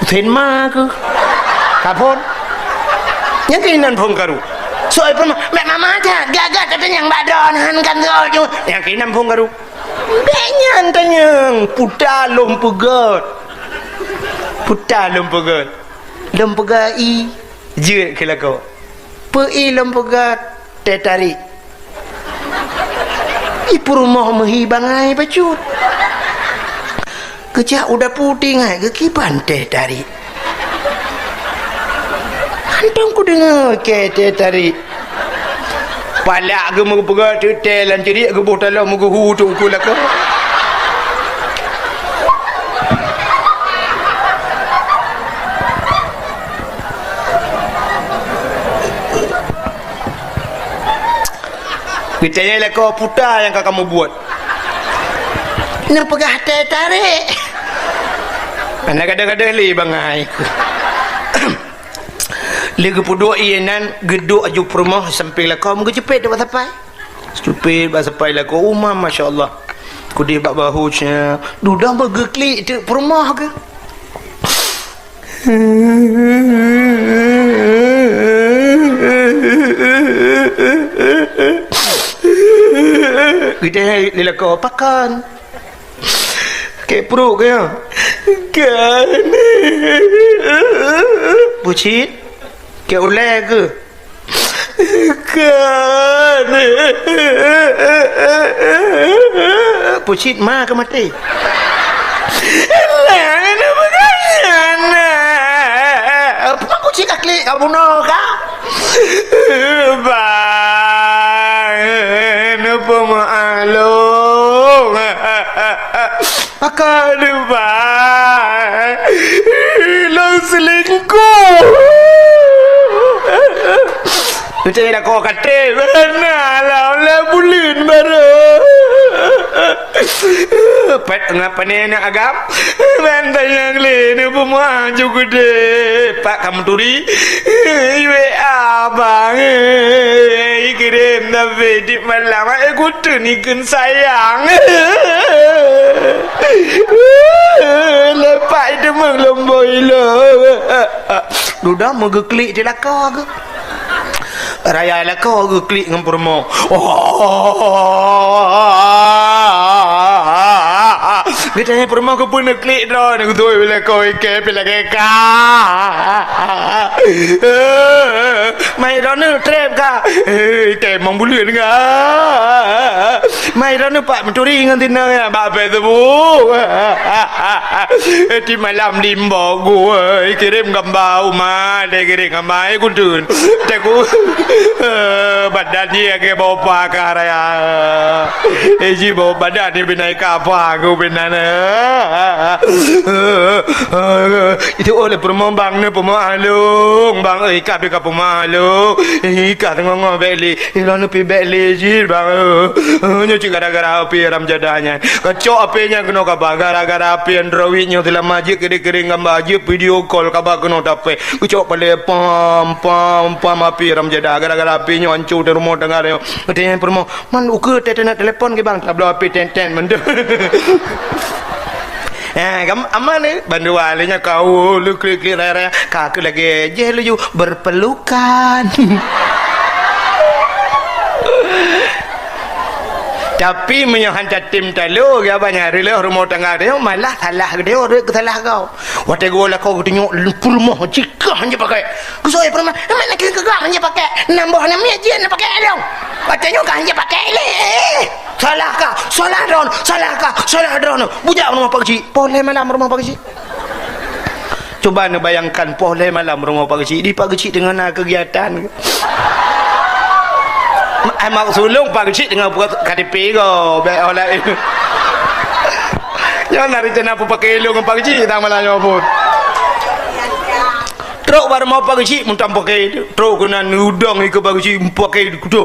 Usen ma keuh? Ka phôn. Nyang keunan phôn karu. Soe peurumoh, "Mek mama that, gagah tatanyong bak droeneuh kan soe." Nyang keunan phôn karu. Bék nyan tanyong, puta lôn peugét. Puta lôn peugét. Lôn peugét ie, jeuet keu lakoe. Peu ie lôn peugét, teh tarék. Ih, peurumoh meuhi bangai bacut. Geujak u dapu tinggai geukiban teh tarék. Hantom kudeungoe keu teh tarék. Palak geumeupeugah teuk teh lam ceurik geuboh taloh meugeuhu teuk ukeue lakoe. Geutanyong lakoe, "Puta nyang ka kamoe buet?" "Neupeugah teh tarék." Hana gadôh-gadôh lé bangai. Lé geupeuduek ie nan, geuduek aju peurumoh sampéng lakoe, meugeuceupet bak sapai. Ceupet bak sapai lakoe, uma, masya Allah. Keudeh bak bahu, nya, dudoe meugeuklik teuk peurumoh keuh. Geudeh lé lakoe, "Pakon?" "Kek pruet keuh." "Kan." "Peucit, kek ulée keuh." "Kan." "Peucit ma keuh maté." "Lah, na peugah nyan na. Peue peucit ka klik ka bunoe ka?" "Bang, neupeumaklum." "Pakon, Bang? Lôn selingkuh." Beutôi lakoe ka trép, na lam, lam buleuen barô. Pat ngon pane na agam, ban tanyong lé, neupeumaklum keudeh. Pat ka meuturi, i W A bang, i kirém tapi di malam, eh, kuteun ikheun sayang. Lepak i teumeng lom boi lom. Dudoe meugeuklik di lakoe geuh. Raya lakoe geuklik ngon peurumoh. Oh. Geutanyong peurumoh keupeue neuklik droeneuh, geutôi lakoe ikei pih lagèe ka. Mai droeneuh trép ka. Eh, ikei mong buleuen ka. Mai droeneuh pat meuturi ngon sinan bak Facebook. Di malam limbok gue, kirim gamba uma, deh kirim gamba, eh, kuteun. Teku, eh, badan jih lagèe bau pa ka raya. Eh, jih bau badan ni binai ka pa ku binan. Itu oleh peurumoh bang ni peumaklum. Bang, eh, ka bika peumaklum. Eh, ka teungoh-ngoh bèk lé. Ilôn neupi bèk lé jih, bang. Eh, nyoe cit gara-gara api haram jadah nyan. Kacok api nyan keunoe kaba, gara-gara api Android nyoe seulama jeuet keu dikirém gamba, jeuet video call kaba keunoe tapé. Keucok palé pam, pam, pam api haram jadah. Gara-gara api nyoe hancô teuh rumoh tangga nyoe. Geutanyong peurumoh, "Man ukeue teuh taneuk telepon keu bang?" Tabloe api ten-ten mantong. Eh, gam-, aman, eh? Bandua lé nyan kau, lu klik-klik raya-raya. Ka keu lagèe jih laju berpelukan. Tapi meunyoe han tatem talo, ya banyak reuloh rumoh tangga tanyoe malah salah geutanyoe rot keu salah gob. Watée geuwoe lakoe geutanyoe peurumoh jih kah hanjeuet pakai. Geusoi peurumoh, "Mana keu keu gob hanjeuet pakai? Nam boh nam miet jeuet na pakai lôn." Watée nyoe kah hanjeuet pakai lé. Eh, salah kah? Salah droeneuh, salah kah? Salah droeneuh. Bujak rumoh Pak Geuchik. Poh lhée malam rumoh Pak Geuchik. Cuba neubayangkan poh lhée malam rumoh Pak Geuchik, di Pak Geuchik teungoh na keugiatan. Ai maksud lôn Pak Geuchik teungoh buka K T P go, bék ho laén. Nyan na rencana peupaké lôn ngon Pak Geuchik tang malam nyoe pun. Trok bak rumoh Pak Geuchik mantong paké, trok keunan udong ikeue Pak Geuchik paké kuto.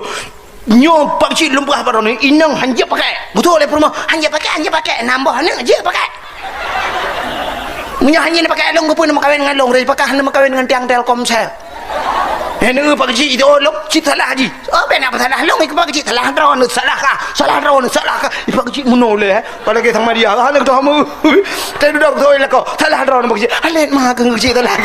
Nyoe Pak Geuchik lôn peugah bak droeneuh, inong hanjeuet pakai. Beutôi lé peurumoh, hanjeuet pakai, hanjeuet pakai. Nam boh aneuk jeuet pakai. Meunyoe hanjeuet pakai lôn, keupeue neumeukawen ngon lôn, daripada hana meukawen ngon tiang Telkomsel. Hana Pak Geuchik itu lôn, cit salah jih. Oh, bèk na peusalah lôn, Pak Geuchik salah droeneuh, salah kah? Salah droeneuh, salah kah? Pak Geuchik meunoe lé, eh. Padahai sama dia, hana keutah mu. Tapi dudoe beutôi lakoe, salah droeneuh Pak Geuchik. Alet ma keu Geuchik salah.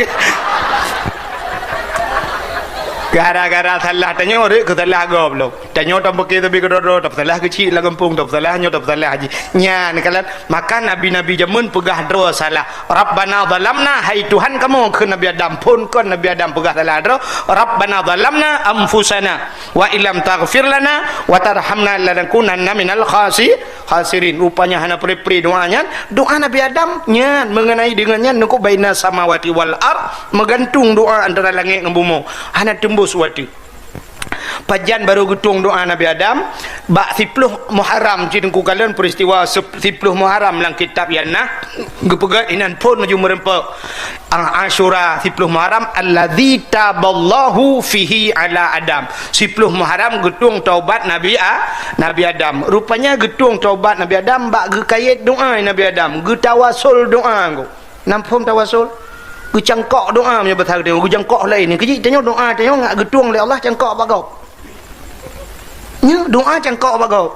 Gara-gara salah tanyoe, rot keu salah gob lom. Tanyoe tapiké sabe keudroe-droe, tapeusalah Geuchik lam gampông, tapeusalah nyoe, tapeusalah jih. Nyan kalon, maka nabi-nabi jameun peugah droe salah. "Rabbana zalamna," hai Tuhan kamoe, kheun Nabi Adam. Phon kon Nabi Adam peugah salah droe. "Rabbana zalamna anfusana wa illam taghfir lana wa tarhamna lanakunanna minal khasi-, khasirin." Rupanya hana pri-pri doa nyan. Doa Nabi Adam nyan mengenai dengan nyan, nukub baina samawati wal ard, meugantung doa antara langét ngon bumoe. Hana teumbus watèe. Pajan barô geutueng doa Nabi Adam, bak siploh Muharram, cit teungku kalon peristiwa sep-, siploh Muharram lam kitab nyan na, geupeugah inan phon laju meureumpok, ah, Asyura siploh Muharram, "Alladzi taballahu fihi ala Adam." Siploh Muharram geutueng taubat Nabi A-, Nabi Adam. Rupanya geutueng taubat Nabi Adam bak geukayét doa Nabi Adam, geutawasul doa ngon. Nam phon tawasul? Geucangkok doa meunyoe basa geutanyoe, geujangkok laén. Keu jih tanyoe doa tanyoe ngat geutueng lé Allah cangkok bak gob. Nyoe doa cangkok bak gob.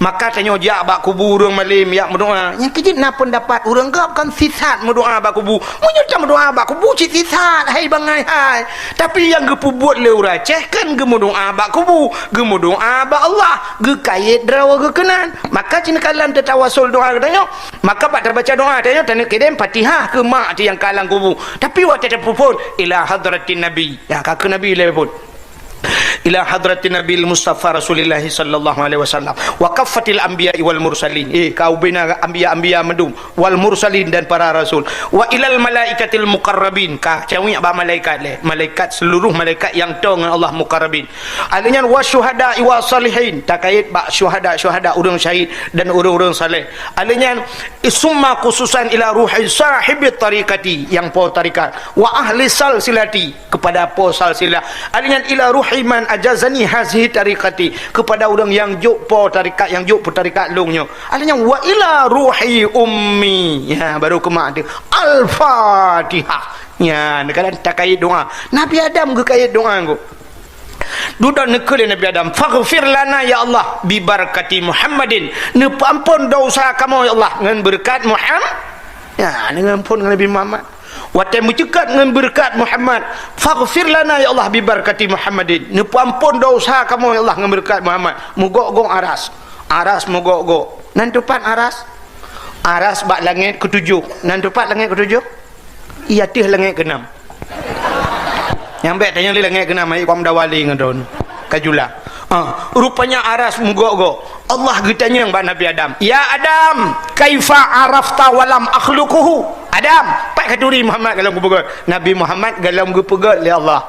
Maka tanyoe jak bak kubu ureuëng malém jak meudoa. Nyang keu jih na peundapat ureuëng gob kan sisat meudoa bak kubu. Meunyoe tameudoa bak kubu cit sisat, hai bangai hai. Tapi nyang geupeubuet lé ureuëng Aceh kan geumeudoa bak kubu, geumeudoa bak Allah, geukayét droe geuh keunan. Maka cit neukalon tatawasul doa geutanyoe. Maka bak tabaca doa, tanyoe taneuk kirém Fatihah keu mak teuh nyang ka lam kubu. Tapi watèe tapeuphon, "Ila hadratin Nabi." Ya, ka keu Nabi lé phon. "Ila hadratin Nabil Mustafa Rasulillahi sallallahu alaihi wasallam. Wa kaffatil anbiya wal mursalin." Eh, ka ubena anbiya-anbiya mandum. Wal mursalin dan para rasul. "Wa ilal malaikatil muqarrabin." Ka cawik bak malaikat lé. Malaikat, seluruh malaikat nyang toe ngon Allah muqarrabin. Alheuh nyan, "Wa syuhada wa salihin." Takayét bak syuhada-syuhada, ureuëng syahid dan ureuëng-ureuëng saleh. Alheuh nyan, "Summa khususan ila ruhi sahibit tariqati," nyang po tarikat. "Wa ahli salsilati," kepada po salsilah. Alheuh nyan, "Ila ruhi man ajazani hazihi tariqati," kepada ureuëng nyang jok po tarikat, nyang jok peutarikat lôn nyoe. Alheuh nyan, "Wa ila ruhi ummi." Ya, barô keu mak teuh. Al-Fatihah. Ya, neukalon takayét doa. Nabi Adam geukayét doa ngon. Dudoe neukheun lé Nabi Adam, "Faghfir lana ya Allah bi barakati Muhammadin." Neupeuampon desya kamoe ya Allah ngon beureukat Muham-, ya, ngon ampon ngon Nabi Muhammad. Watèe meuceukat ngon beureukat Muhammad, "Faghfir lana ya Allah bi barakati Muhammadin." Neupeuampon desya kamoe ya Allah ngon beureukat Muhammad. Meugok-gok aras. Aras meugok-gok. Nan teupat aras? Aras bak langét keutujôh. Nan teupat langét keutujôh? Iya teuh langét keunam. Nyang bèk tanyong lé langét keunam, ayek Pam Dawali ngon droen. Ka jula. Ah, rupanya aras meugok-gok. Allah geutanyong bak Nabi Adam, "Ya Adam, kaifa arafta walam akhluquhu?" Adam, pat katuri Muhammad golom geupeugöt? Nabi Muhammad golom geupeugöt lé Allah.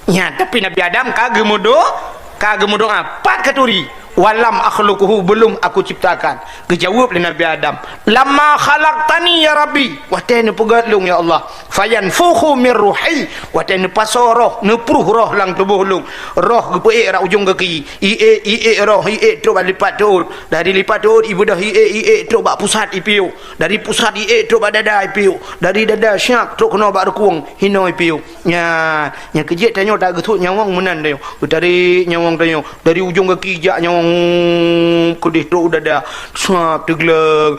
Nyan, tapi Nabi Adam ka geumudo-, ka geumudoa, "Pat katuri?" "Walam akhluquhu, belum aku ciptakan." Geujaweueb lé Nabi Adam, "Lamma khalaqtani ya Rabbi," watèe neupeugöt lôn ya Allah, "fayanfukhu mir ruhi," watèe neupasoe roh, neupruh roh lam tuboh lôn. Roh geupeuék rot ujong gaki, iék, iék roh, iék trok bak lipat teuôt. Dari lipat teuôt ibeudôh iék, iék trok bak pusat ipiôh. Dari pusat iék trok bak dada ipiôh. Dari dada siap trok keunoe bak rukung, hinoe ipiôh. Nyan, nyang keujeuet tanyoe tageusut nyawöng meunan tanyoe. Geutarék nyawöng tanyoe. Dari ujong gaki jak nyawöng keudeh trok u dada. Sap teugleng.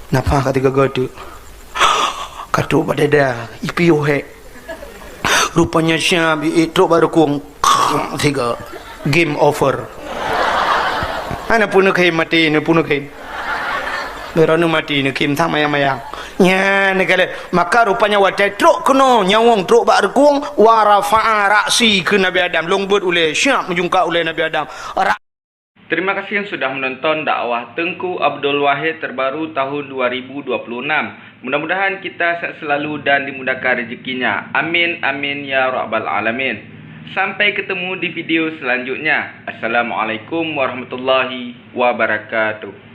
Nafah ka teuga-ga teuk. Ka trok bak dada. Ipiôh hék. Rupanya siap iék trok bak rukung. Siga. Game over. Hana peuneuk khem mati, neupeue neukhem. Beurani mati neukhim that mayang-mayang. Nyan neukalon. Maka rupanya watée trok keunoe nyawöng trok bak reukung, wa rafa'a ra'si keu Nabi Adam. Lôn beuet ulée, siap meujungkat ulée Nabi Adam. Ra- Terima kasih yang sudah menonton dakwah Teungku Abdul Wahid terbaru tahun dua ribu dua puluh enam. Mudah-mudahan kita sehat selalu dan dimudahkan rezekinya. Amin, amin, ya rabbal alamin. Sampai ketemu di video selanjutnya. Assalamualaikum warahmatullahi wabarakatuh.